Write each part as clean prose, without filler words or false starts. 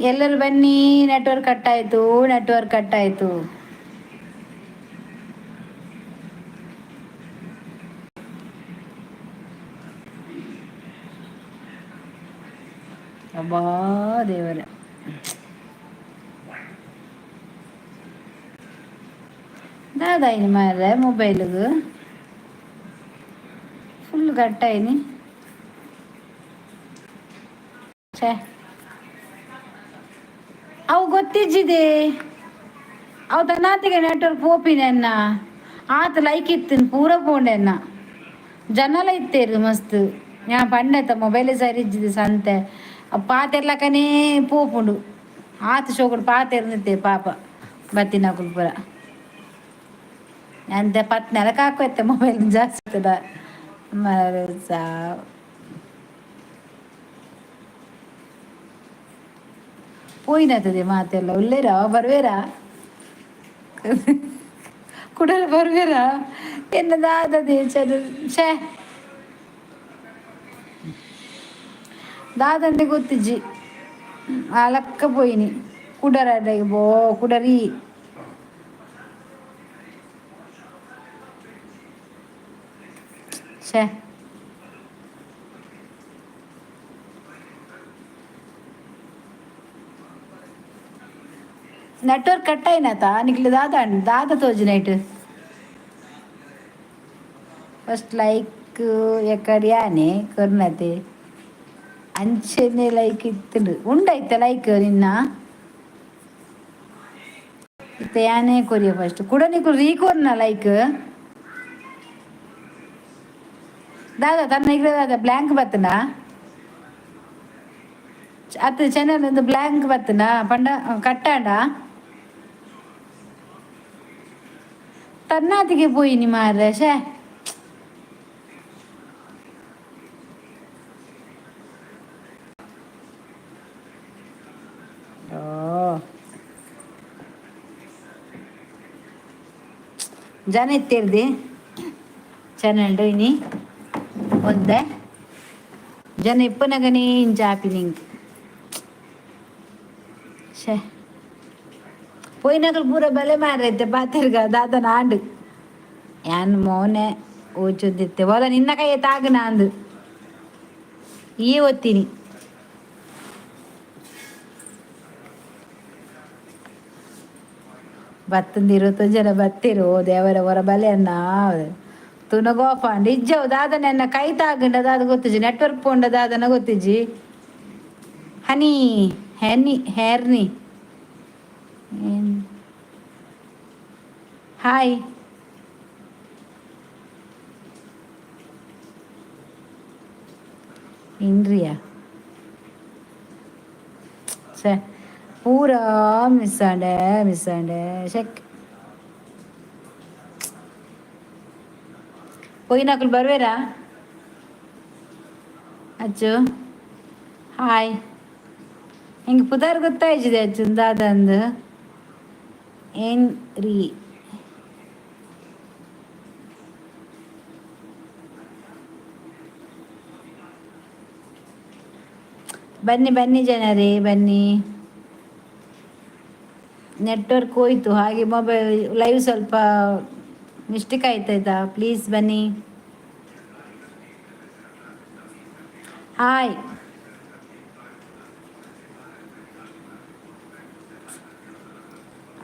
ಎಲ್ಲರೂ ಬನ್ನಿ. ನೆಟ್ವರ್ಕ್ ಕಟ್ ಆಯಿತು, ನೆಟ್ವರ್ಕ್ ಕಟ್ ಆಯಿತು. ಅಬ್ಬಾ ದೇವರೇ. ದಾದಾಯಿನಿ ಮಾರ್ರೆ ಮೊಬೈಲ್ಗೆ ಫುಲ್ ಕಟ್ಟಾಯಿನಿ. ಛೇ, ಅವು ಗೊತ್ತಿಜ್ಜಿದೆ. ಅವು ತನ್ನಾತಿಗೆ ನೆಟ್ವರ್ಕ್ ಪೋಪಿನ ಆತ ಲೈಕ್ ಇತ್ತು ಪೂರ ಪೋಂಡೆನ್ನ. ಜನಲ ಇತ್ತೇರು ಮಸ್ತ್. ಯಾ ಪಂಡೆತ ಮೊಬೈಲ್ ಸರಿ ಇಜ್ಜಿದೆ ಸಂತೆ ಪಾತೆರ್ಲಕನೇ ಪೋಪುಂಡು. ಆತ ಶೋಕುಡು ಪಾತೆರ್ನಿತ್ತೆ ಪಾಪ ಬತ್ತಿನಕುಲು ಪೂರ. ಅಂತೆ ಪತ್ ನೆಲಕ್ಕೆ ಹಾಕುತ್ತೆ ಮೊಬೈಲ್ ಜಾಸ್ತಿ. ಪೋಯಿನತ್ತದೆ ಮಾತೆಲ್ಲ ಉಲ್ಲೇರಾ ಬರ್ವೇರಾ ಕುಡಲ ಬರ್ವೇರಾ ಎನ್ನ ದಾದದೆ ಚದು. ಛೇ, ದಾದಂತೆ ಗೊತ್ತಿಜ್ಜಿ. ಅಲಕ್ಕ ಪೋಯಿನಿ ಕುಡರ ಬೋ ಕುಡರಿ. ಛೇ, ನೆಟ್ವರ್ಕ್ ಕಟ್ ಆಯ್ನತ ನಿಕ್ಲೆ ದಾದ ದಾದ ತೋಜಿ night. First like ಎಕಡ್ಯಾನೆ ಕೊರ್ನತೆ. ಅಂಚೆನೆ ಲೈಕ್ ಇತ್ತುಂಡು ಉಂಡೈತೆ ಲೈಕ್ ನಿನ್ನ. ಇತ್ತೆ ಯಾನೇ ಕೊರಿಯ ಫಸ್ಟ್ ಕುಡ ನಿಕುಲು ರೀ ಕೊರ್ನ ಲೈಕ್. ದಾದಾ ತನ್ನ ಇಗ್ರೆ ದಾದಾ ಬ್ಲ್ಯಾಂಕ್ ಬತ್ತನಾ ಅತ್ತ ಚಾನಲ್ ಒಂದು ಬ್ಲ್ಯಾಂಕ್ ಬತ್ತನಾ ಪಂಡ ಕಟ್ಟಾಂಡ ತನ್ನಾತಿಗೆ ಪೋಯಿನಿ ಮಾರ್ರೆ. ಶೇ. ಓ ಜನ ಇತ್ತಿರ್ದಿ ಚಾನಲ್ಡ್ ಇನಿ ಒಂದೆ ಜನ ಇಪ್ಪನಗನೇ ಇಂಚ ಆಪಿನಿಂಕ್. ಶೇ, ಪೋಯಿನಕುಲು ಪೂರ ಬಲೆ ಮಾರೈತೆ ಪಾತೆರ್ಗ ದಾದನ ಆಂಡ್. ಯಾನ್ ಮೋನೆ ಓಚೊಂದಿತ್ತೆ ಓಲ ನಿನ್ನ ಕೈಯ ತಾಗುನ ಅಂದು ಈ ಒತ್ತಿನಿ. ಬತ್ತಂದು 25 ಜನ ಬತ್ತೀರು. ಓ ದೇವರ, ಹೊರ ಬಲೆ ಅನ್ನ ತುನಗೋಫಾಂಡ್ ಇಜ್ಜವು. ದಾದನ ಎನ್ನ ಕೈ ತಾಗುಂಡ ದಾದ ಗೊತ್ತಿಜ್ಜಿ. ನೆಟ್ವರ್ಕ್ ಪೋಂಡ ದಾದನ ಗೊತ್ತಿಜ್ಜಿ. ಹನಿ ಹೆನಿ ಹೇರ್ನಿ ಹಾಯ್. ಇಂದ್ರಿಯಾ ಛೇ, ಪೂರಾ ಮಿಸ್ ಆಂಡೆ, ಮಿಸ್ ಆಂಡೆ. ಶೆಕ್, ಪೋಯಿನಕುಲು ಬರ್ವೇರಾ? ಅಚ್ಚು ಹಾಯ್. ಹಿಂಗೆ ಪುದಾರ್ ಗೊತ್ತಾಯ್ತಿದೆ ಅಚ್ಚು ದಾದಂದು ಏನ್ ರೀ. ಬನ್ನಿ ಬನ್ನಿ ಜನರೇ ಬನ್ನಿ. ನೆಟ್ವರ್ಕ್ ಹೋಯ್ತು, ಹಾಗೆ ಮೊಬೈಲ್ ಲೈವ್ ಸ್ವಲ್ಪ ಮಿಸ್ಟೇಕ್ ಆಯ್ತಾಯ್ತಾ. ಪ್ಲೀಸ್ ಬನ್ನಿ. ಹಾಯ್.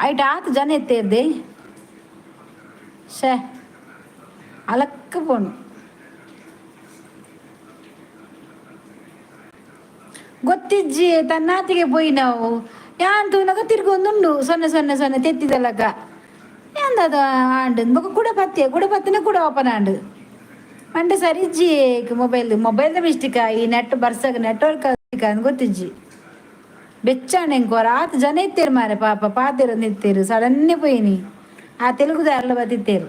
ಆಯ್ತು ಆತು ಜನ ಎತ್ತೇರ್ದೆ. ಶೇ, ಅಲಕ್ಕ ಪೋಣು ಗೊತ್ತಿಜ್ಜಿ. ತನ್ನಾತಿಗೆ ಪೋಯಿ ನಾವು ಯಾನ್ ತೂನಗ ತಿರ್ಗೊಂದುಂಡು 0 0 0 ತೆತ್ತಿದಲಕ ಎಂದದ ಆಂಡ್ ಬೊಕ ಕುಡ ಪತ್ತೆ ಕುಡ ಪತ್ತಿನ ಕೂಡ ಓಪನ್ ಆಂಡ್. ಮಂಡೆ ಸರಿ ಇಜ್ಜಿ ಮೊಬೈಲ್. ಮೊಬೈಲ್ದ ಮಿಸ್ಟೇಕ್ ಈ ನೆಟ್ ಬರ್ಸಗ ನೆಟ್ವರ್ಕ್ ಅಂತ ಗೊತ್ತಿಜ್ಜಿ. ಬೆಚ್ಚಾಂಡ್ ಎಂಕೋರ ಆತ್ ಜನ ಇತ್ತೇರು ಮಾರೆ. ಪಾಪ ಪಾತೆರೊಂದು ಇತ್ತೇರು. ಸಡನ್ನೇ ಪೋಯಿನಿ. ಆ ತೆಲುಗುದಾರ್ಲ ಬತ್ತಿತ್ತೇರು.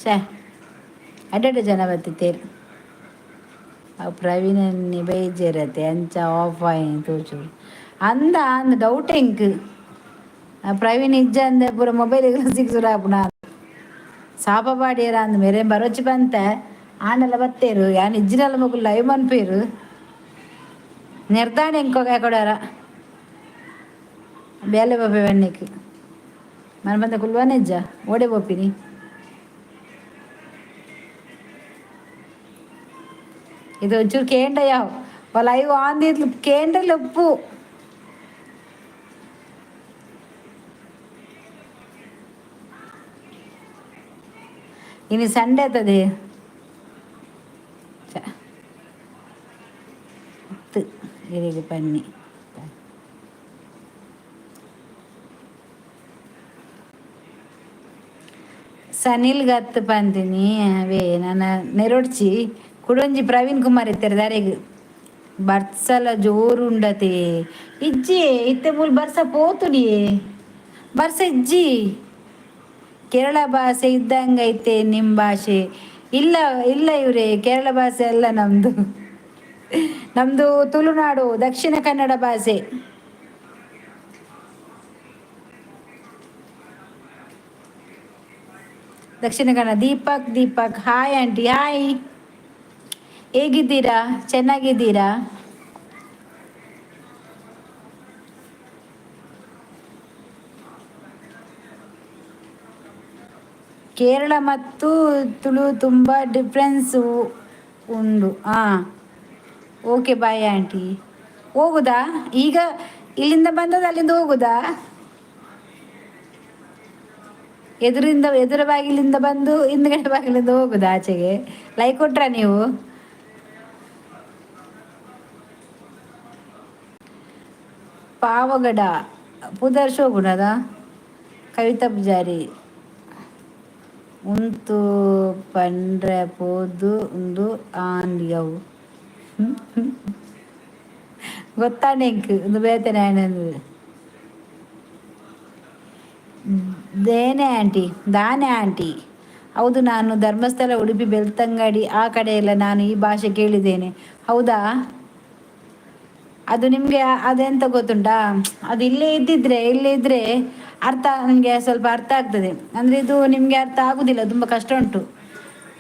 ಛೇ, ಅಡ್ಡಡ್ಡ ಜನ ಬತ್ತಿತ್ತೇರು. ಆ ಪ್ರವೀಣన్ని ಬೇಜಾರತೆ ಅಂಚ ಆಫ್ ಆಯಿನ ತೋಚುಡು ಅಂದ ಅಂದ್ ಡೌಟ್ ಎಂಕ್. ಆ ಪ್ರವೀಣ್ ಇಜ್ಜ ಅಂದೆ ಪೂರ ಮೊಬೈಲ್ ಸಿಕ್ಸುಡು ಆಪುನ ಸಾಪ ಪಾಡಿಯರ ಅಂದ್ ಮೇರೆ ಬರೋಚಿ ಬಂತೆ. ಆಂಡಲ ಬತ್ತೇರು ಯಾನ್ ಇಜ್ಜಿನಲ್ಲ ಮೊಕುಲು ಲೈವ್ ಮನ್ಪೇರು. ನಿರ್ದಾಣ ಇಂಕೋ ಕೊಡಾರ ಬೇಲೆ ಬಾಪೆ ಬೆಣ್ಣೆಕ್ ಮನ ಬಂದ ಕುಲ್ವಾನೆಜ್ಜ ಓಡೆ ಬೋಪಿನಿ. ಇದು ಒಂಚೂರು ಕೇಂಡ ಯಾವ ಲೈವ್ ಆನ್ ಕೇಂದ್ರ ಉಪ್ಪು. ಇನ್ನು ಸಂಡೆ ಆತದೆ ಇರಿಗೆ ಬನ್ನಿ. ಸನಿಲ್ ಗತ್ತು ಪಂತೀನಿ ಅವೇ ನನ್ನ ನೆರೊಡ್ಚಿ ಕುಡೊಂಜಿ ಪ್ರವೀಣ್ ಕುಮಾರ್ ಇತ್ತೆರ್ ದಾರೆಗ್ ಬರ್ಸಲ ಜೋರು ಉಂಡತೆ. ಇಜ್ಜಿ, ಇತ್ತೆ ಮೂಲು ಬರ್ಸ ಪೋತುನಿ, ಬರ್ಸ ಇಜ್ಜಿ. ಕೇರಳ ಭಾಷೆ ಇದ್ದಂಗೈತೆ ನಿಮ್ಮ ಭಾಷೆ. ಇಲ್ಲ ಇಲ್ಲ ಇವರೇ, ಕೇರಳ ಭಾಷೆ ಅಲ್ಲ ನಮ್ಮದು. ನಮ್ಮದು ತುಳುನಾಡು, ದಕ್ಷಿಣ ಕನ್ನಡ ಭಾಷೆ. Dakshina Kannada. Deepak, Deepak hi aunty, hi. ಹೇಗಿದ್ದೀರಾ? ಚೆನ್ನಾಗಿದ್ದೀರಾ? ಕೇರಳ ಮತ್ತು ತುಳು ತುಂಬ ಡಿಫ್ರೆನ್ಸ್ ಉಂಡು. ಹಾಂ, okay, bye aunty. ಹೋಗುದಾ ಈಗ? ಇಲ್ಲಿಂದ ಬಂದದ್ದು ಅಲ್ಲಿಂದ ಹೋಗುದಾ? ಎದುರಿಂದ, ಎದುರ ಬಾಗಿಲಿಂದ ಬಂದು ಹಿಂದ್ಗಡೆ ಬಾಗಿಲಿಂದ ಹೋಗುದಾ ಆಚೆಗೆ? ಲೈಕ್ ಕೊಟ್ರಾ ನೀವು? ಪಾವಗಡ ಪುದರ್ ಶೋಭುನದ. ಕವಿತಾ ಪೂಜಾರಿ ಉಂತು ಪಂಡ್ರೆ ಪೋದು ಉಂದು ಆಂಡ್ ಅವು ಗೊತ್ತಾಂಡ ಎಂಕ್. ಉಂದು ಬೇತೆನೆ ಆಂಡ್. ದೇನೆ ಆಂಟಿ, ದಾನೆ ಆಂಟಿ. ಹೌದು, ನಾನು ಧರ್ಮಸ್ಥಳ, ಉಡುಪಿ, ಬೆಳ್ತಂಗಡಿ ಆ ಕಡೆ ಎಲ್ಲ ನಾನು ಈ ಭಾಷೆ ಕೇಳಿದ್ದೇನೆ. ಹೌದಾ? ಅದು ನಿಮಗೆ ಅದೆಂತ ಗೊತ್ತುಂಟಾ? ಅದು ಇಲ್ಲೇ ಇದ್ದಿದ್ರೆ, ಇಲ್ಲೇ ಇದ್ದರೆ ಅರ್ಥ, ನಿಮಗೆ ಸ್ವಲ್ಪ ಅರ್ಥ ಆಗ್ತದೆ. ಅಂದರೆ ಇದು ನಿಮಗೆ ಅರ್ಥ ಆಗುದಿಲ್ಲ, ತುಂಬ ಕಷ್ಟ ಉಂಟು.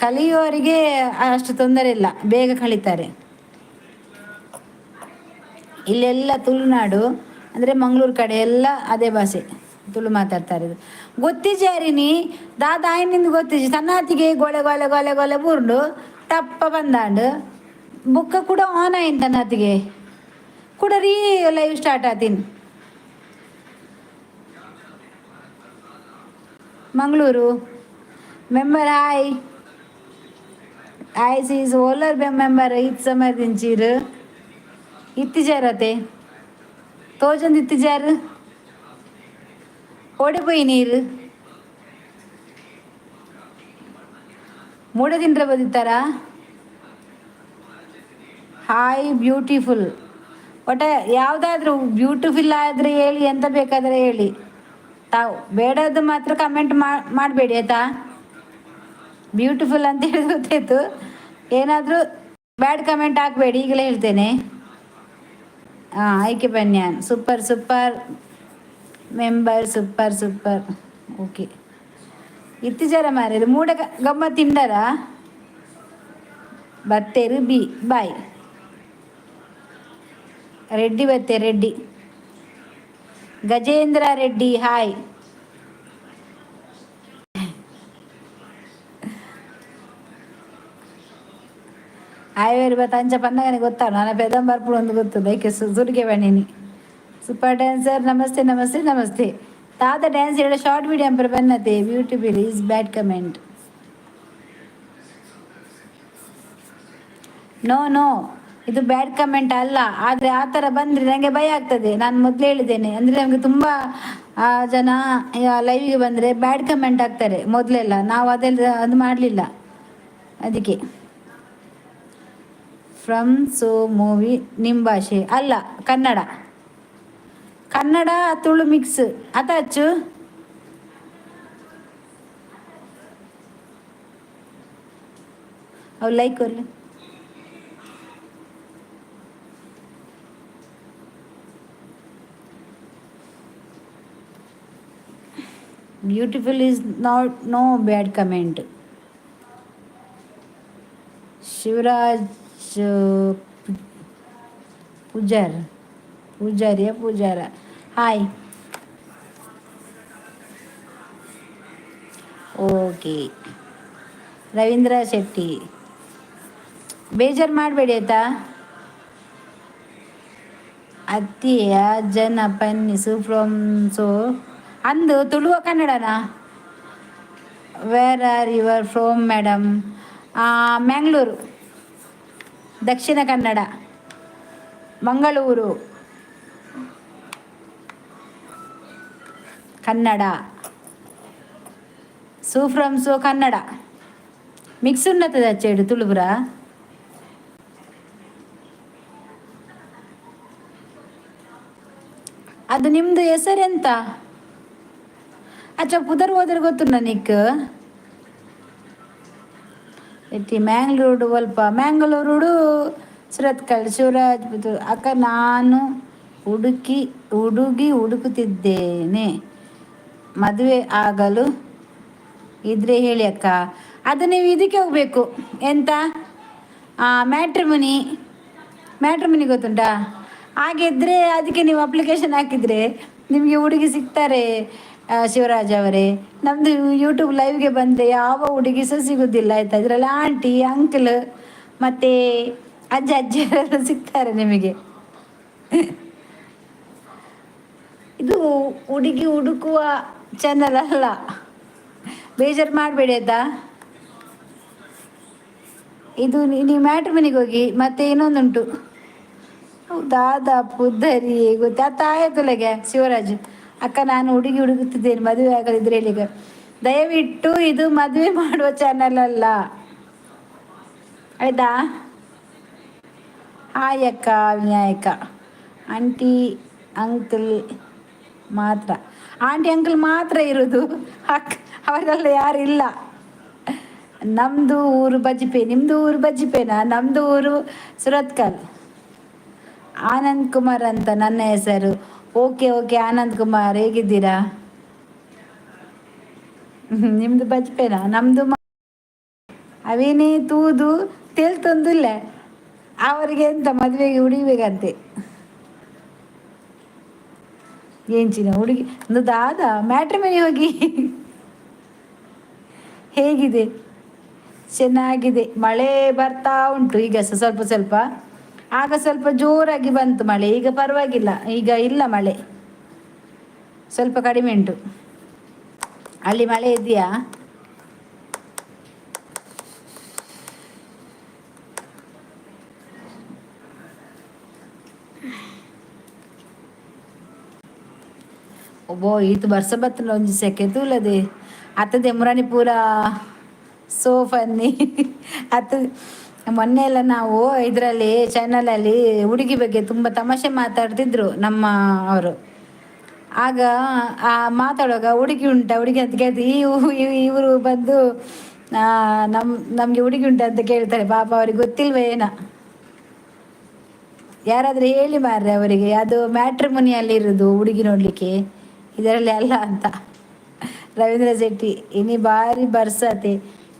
ಕಲಿಯುವವರಿಗೆ ಅಷ್ಟು ತೊಂದರೆ ಇಲ್ಲ, ಬೇಗ ಕಲಿತಾರೆ. ಇಲ್ಲೆಲ್ಲ ತುಳುನಾಡು ಅಂದರೆ ಮಂಗಳೂರು ಕಡೆ ಎಲ್ಲ ಅದೇ ಭಾಷೆ, ತುಳು ಮಾತಾಡ್ತಾರೆ. ಇದು ಗೊತ್ತಿಜಾರಿನಿ ದಾದ ಆಯ್ನಿಂದ ಗೊತ್ತಿಜಿ. ಸಣ್ಣಾತಿಗೆ ಗೊಳೆ ಗೊಲೆ ಗೊಲೆ ಗೊಲೆ ಬೂರ್ಂಡು ಟಪ್ಪ ಬಂದಾಂಡು. ಬುಕ್ಕ ಕೂಡ ಆನ್ ಆಯ್ತು ತನ್ನಾತಿಗೆ ಕೂಡ ರೀ ಲೈವ್ ಸ್ಟಾರ್ಟ್ ಆತೀನಿ. Mangaluru member hi hi seize ಓಲರ್ member ಇತ್ ಸಮರ್ದಿಂಚೀರು ಇತ್ತಿಜಾರತೆ ತೋಜೊಂದು ಇತ್ತಿಜಾರು ಓಡಿಪೋಯಿ ನೀರು ಮೂಡೆ ತಿಂದ್ರೆ ಬದಿತ್ತಾರಾ? Hi beautiful. ಒಟ್ಟ ಯಾವುದಾದ್ರೂ ಬ್ಯೂಟಿಫುಲ್ ಆದರೆ ಹೇಳಿ, ಎಂತ ಬೇಕಾದರೆ ಹೇಳಿ. ತಾವು ಬೇಡದ್ದು ಮಾತ್ರ ಕಮೆಂಟ್ ಮಾಡಬೇಡಿ, ಆಯಿತಾ? ಬ್ಯೂಟಿಫುಲ್ ಅಂತ ಹೇಳಿ ಗೊತ್ತಾಯ್ತು. ಏನಾದರೂ ಬ್ಯಾಡ್ ಕಮೆಂಟ್ ಹಾಕಬೇಡಿ, ಈಗಲೇ ಹೇಳ್ತೇನೆ. ಹಾಂ, ಆಯ್ಕೆ banyan. Super super member, super super. Okay. ಇತ್ತೀಚರ ಮಾರ್ರೆ ಮೂಡ ಗಮ್ಮ ತಿಂಡರ ಬತ್ತೇರು ಬಿ ಬಾಯ್ ರೆಡ್ಡಿ ಬತ್ತೆ ರೆಡ್ಡಿ. ಗಜೇಂದ್ರ ರೆಡ್ಡಿ ಹಾಯ್. ಆಯ್ವೇರು ಬತ್ತ ಅಂಚ ಪನ್ನಗನೆ ಗೊತ್ತಾವ ನನ್ನ ಪೆದಂ ಬರ್ಪುಡು ಒಂದು ಗೊತ್ತದ ಏಕೆ ಸುರಿಗೆ ಬನ್ನಿನಿ. ಸೂಪರ್ ಡ್ಯಾನ್ಸರ್ ನಮಸ್ತೆ ನಮಸ್ತೆ ನಮಸ್ತೆ. ತಾತ ಡ್ಯಾನ್ಸ್ ಹೇಳ ಶಾರ್ಟ್ ವಿಡಿಯೋ ಅಂಪರ ಬನ್ನತೆ. Beautiful is bad comment. No no, ಇದು ಬ್ಯಾಡ್ ಕಮೆಂಟ್ ಅಲ್ಲ. ಆದರೆ ಆ ಥರ ಬಂದರೆ ನನಗೆ ಭಯ ಆಗ್ತದೆ. ನಾನು ಮೊದಲು ಹೇಳಿದ್ದೇನೆ. ಅಂದರೆ ನಮಗೆ ತುಂಬ ಜನ ಲೈವಿಗೆ ಬಂದರೆ ಬ್ಯಾಡ್ ಕಮೆಂಟ್ ಆಗ್ತಾರೆ. ಮೊದಲೆಲ್ಲ ನಾವು ಅದೆಲ್ಲ ಅದು ಮಾಡಲಿಲ್ಲ, ಅದಕ್ಕೆ. From so movie ನಿಮ್ಮ ಭಾಷೆ ಅಲ್ಲ, ಕನ್ನಡ. ಕನ್ನಡ ತುಳು ಮಿಕ್ಸ್ ಅತಾಚು. ಅವು ಲೈಕ್ ಕೊರ್ಲಿ. Beautiful is not no bad comment. Shivaraj Pujar, ಪೂಜಾರಿಯ ಪೂಜಾರ. ಹಾಯ್. ಓಕೆ ರವೀಂದ್ರ ಶೆಟ್ಟಿ, ಬೇಜಾರು ಮಾಡಬೇಡಿ ಆಯ್ತಾ. ಅತ್ತಿಯ ಜನ ಪನ್ನಿ ಫ್ರಮ್ ಸೊ ಅಂದು Tuluva ಕನ್ನಡನಾ? Where are your from madam? Mangaluru, Dakshina Kannada, Mangaluru, Kannada. Su from so Kannada mix ಉನ್ನತದ ಅಚ್ಚೇಡು ತುಳುಪುರ. ಅದು ನಿಮ್ಮದು ಹೆಸರೆಂತ? ಅಚ್ಚ ಪುದರ್ ಹೋದ್ರೆ ಗೊತ್ತು ನಿಕ್. ಎಟ್ಟಿ ಮ್ಯಾಂಗ್ಳೂರು ಒಲ್ಪ ಮ್ಯಾಂಗ್ಳೂರುಡು ಸುರತ್ಕಲ್ ಶಿವರಾಜ್. ಅಕ್ಕ, ನಾನು ಹುಡುಕಿ ಹುಡುಗಿ ಹುಡುಕುತ್ತಿದ್ದೇನೆ, ಮದುವೆ ಆಗಲು ಇದ್ರೆ ಹೇಳಿ ಅಕ್ಕ. ಅದು ನೀವು ಇದಕ್ಕೆ ಹೋಗಬೇಕು. ಎಂತ? ಮ್ಯಾಟ್ರಿಮುನಿ. ಮ್ಯಾಟ್ರಿಮುನಿ ಗೊತ್ತುಂಟಾ? ಹಾಗಿದ್ರೆ ಅದಕ್ಕೆ ನೀವು ಅಪ್ಲಿಕೇಶನ್ ಹಾಕಿದರೆ ನಿಮಗೆ ಹುಡುಗಿ ಸಿಗ್ತಾರೆ ಶಿವರಾಜ್ ಅವರೇ. ನಮ್ಮದು ಯೂಟ್ಯೂಬ್ ಲೈವ್ಗೆ ಬಂದರೆ ಯಾವ ಹುಡುಗಿ ಸಹ ಸಿಗೋದಿಲ್ಲ, ಆಯಿತಾ? ಇದರಲ್ಲಿ ಆಂಟಿ, ಅಂಕಲ್ ಮತ್ತು ಅಜ್ಜ ಅಜ್ಜಿಯರೆಲ್ಲ ಸಿಗ್ತಾರೆ ನಿಮಗೆ. ಇದು ಹುಡುಗಿ ಹುಡುಕುವ ಚಾನಲ್ ಅಲ್ಲ. ಬೇಜಾರು ಮಾಡಬೇಡಿ, ಆಯಿತಾ? ಇದು ನೀವು ಮ್ಯಾಟ್ರಿಮನಿಗೆ ಹೋಗಿ. ಮತ್ತೆ ಇನ್ನೊಂದುಂಟು. ದಾದಾ ಪುದ್ದರಿ ಗೊತ್ತಾ ತಾಯತುಲಗೆ ಶಿವರಾಜ್. ಅಕ್ಕ, ನಾನು ಹುಡುಗಿ ಹುಡುಕುತ್ತಿದ್ದೇನೆ, ಮದುವೆ ಆಗಲಿದ್ರೆ ಹೇಳಿ. ದಯವಿಟ್ಟು, ಇದು ಮದುವೆ ಮಾಡುವ ಚಾನಲ್ ಅಲ್ಲ, ಆಯ್ತಾ? ಹಾಯ್ ಅಕ್ಕ. ವಿನಾಯಕ. ಆಂಟಿ ಅಂಕಲ್ ಮಾತ್ರ, ಆಂಟಿ ಅಂಕಲ್ ಮಾತ್ರ ಇರೋದು, ಅಕ್ಕ ಅವರೆಲ್ಲ ಯಾರು ಇಲ್ಲ. ನಮ್ಮದು ಊರು ಬಜ್ಪೆ. ನಿಮ್ಮದು ಊರು ಬಜ್ಪೆನಾ? ನಮ್ಮದು ಊರು ಸುರತ್ಕಲ್. ಆನಂದ್ ಕುಮಾರ್ ಅಂತ ನನ್ನ ಹೆಸರು. ಓಕೆ ಓಕೆ ಆನಂದ್ ಕುಮಾರ್, ಹೇಗಿದ್ದೀರಾ? ನಿಮ್ಮದು ಬಜ್ಪೆನಾ? ನಮ್ಮದು ಅವೇನೇ ತೂದು ತೇಲ್ತೊಂದಿಲ್ಲ. ಅವರಿಗೆ ಎಂತ ಮದುವೆಗೆ ಹುಡುಗಬೇಕಂತೆ. ಏಂಚಿನ ಹುಡುಗಿ ಒಂದು ದಾದ ಮ್ಯಾಟ್ರಿಮನಿ ಹೋಗಿ. ಹೇಗಿದೆ? ಚೆನ್ನಾಗಿದೆ. ಮಳೆ ಬರ್ತಾ ಉಂಟು ಈಗ ಸ್ವಲ್ಪ ಸ್ವಲ್ಪ. ಆಗ ಸ್ವಲ್ಪ ಜೋರಾಗಿ ಬಂತು ಮಳೆ, ಈಗ ಪರವಾಗಿಲ್ಲ. ಈಗ ಇಲ್ಲ ಮಳೆ, ಸ್ವಲ್ಪ ಕಡಿಮೆ ಉಂಟು. ಅಲ್ಲಿ ಮಳೆ ಇದೆಯಾ? ಒಬ್ಬೋ ಈತ ಬರ್ಸ ಬತ್ತಲ ಒಂಜಿ ಸೆಕೆ ತೂಲದೆ ಅತ್ತದೆ ಮುರಾಣಿ ಪೂರ ಸೋ ಫನ್ನಿ. ಅತ್ತ ಮೊನ್ನೆ ಎಲ್ಲ ನಾವು ಇದರಲ್ಲಿ ಚಾನಲಲ್ಲಿ ಹುಡುಗಿ ಬಗ್ಗೆ ತುಂಬ ತಮಾಷೆ ಮಾತಾಡ್ತಿದ್ರು ನಮ್ಮ ಅವರು. ಆಗ ಆ ಮಾತಾಡುವಾಗ ಹುಡುಗಿ ಉಂಟ ಹುಡುಗಿ ಅಂತ ಕೇಳ್ತಿ. ಈ ಇವರು ಬಂದು ನಮಗೆ ಹುಡುಗಿ ಉಂಟ ಅಂತ ಕೇಳ್ತಾರೆ. ಪಾಪ, ಅವ್ರಿಗೆ ಗೊತ್ತಿಲ್ವ ಏನ? ಯಾರಾದರೂ ಹೇಳಿ ಮಾರ್ರೆ ಅವರಿಗೆ, ಅದು ಮ್ಯಾಟ್ರಿಮೋನಿಯಲ್ಲಿ ಇರೋದು ಹುಡುಗಿ ನೋಡಲಿಕ್ಕೆ, ಇದರಲ್ಲಿ ಅಲ್ಲ ಅಂತ. ರವೀಂದ್ರ ಶೆಟ್ಟಿ, ಇನಿ ಬಾರಿ ಬರ್ಸತೆ.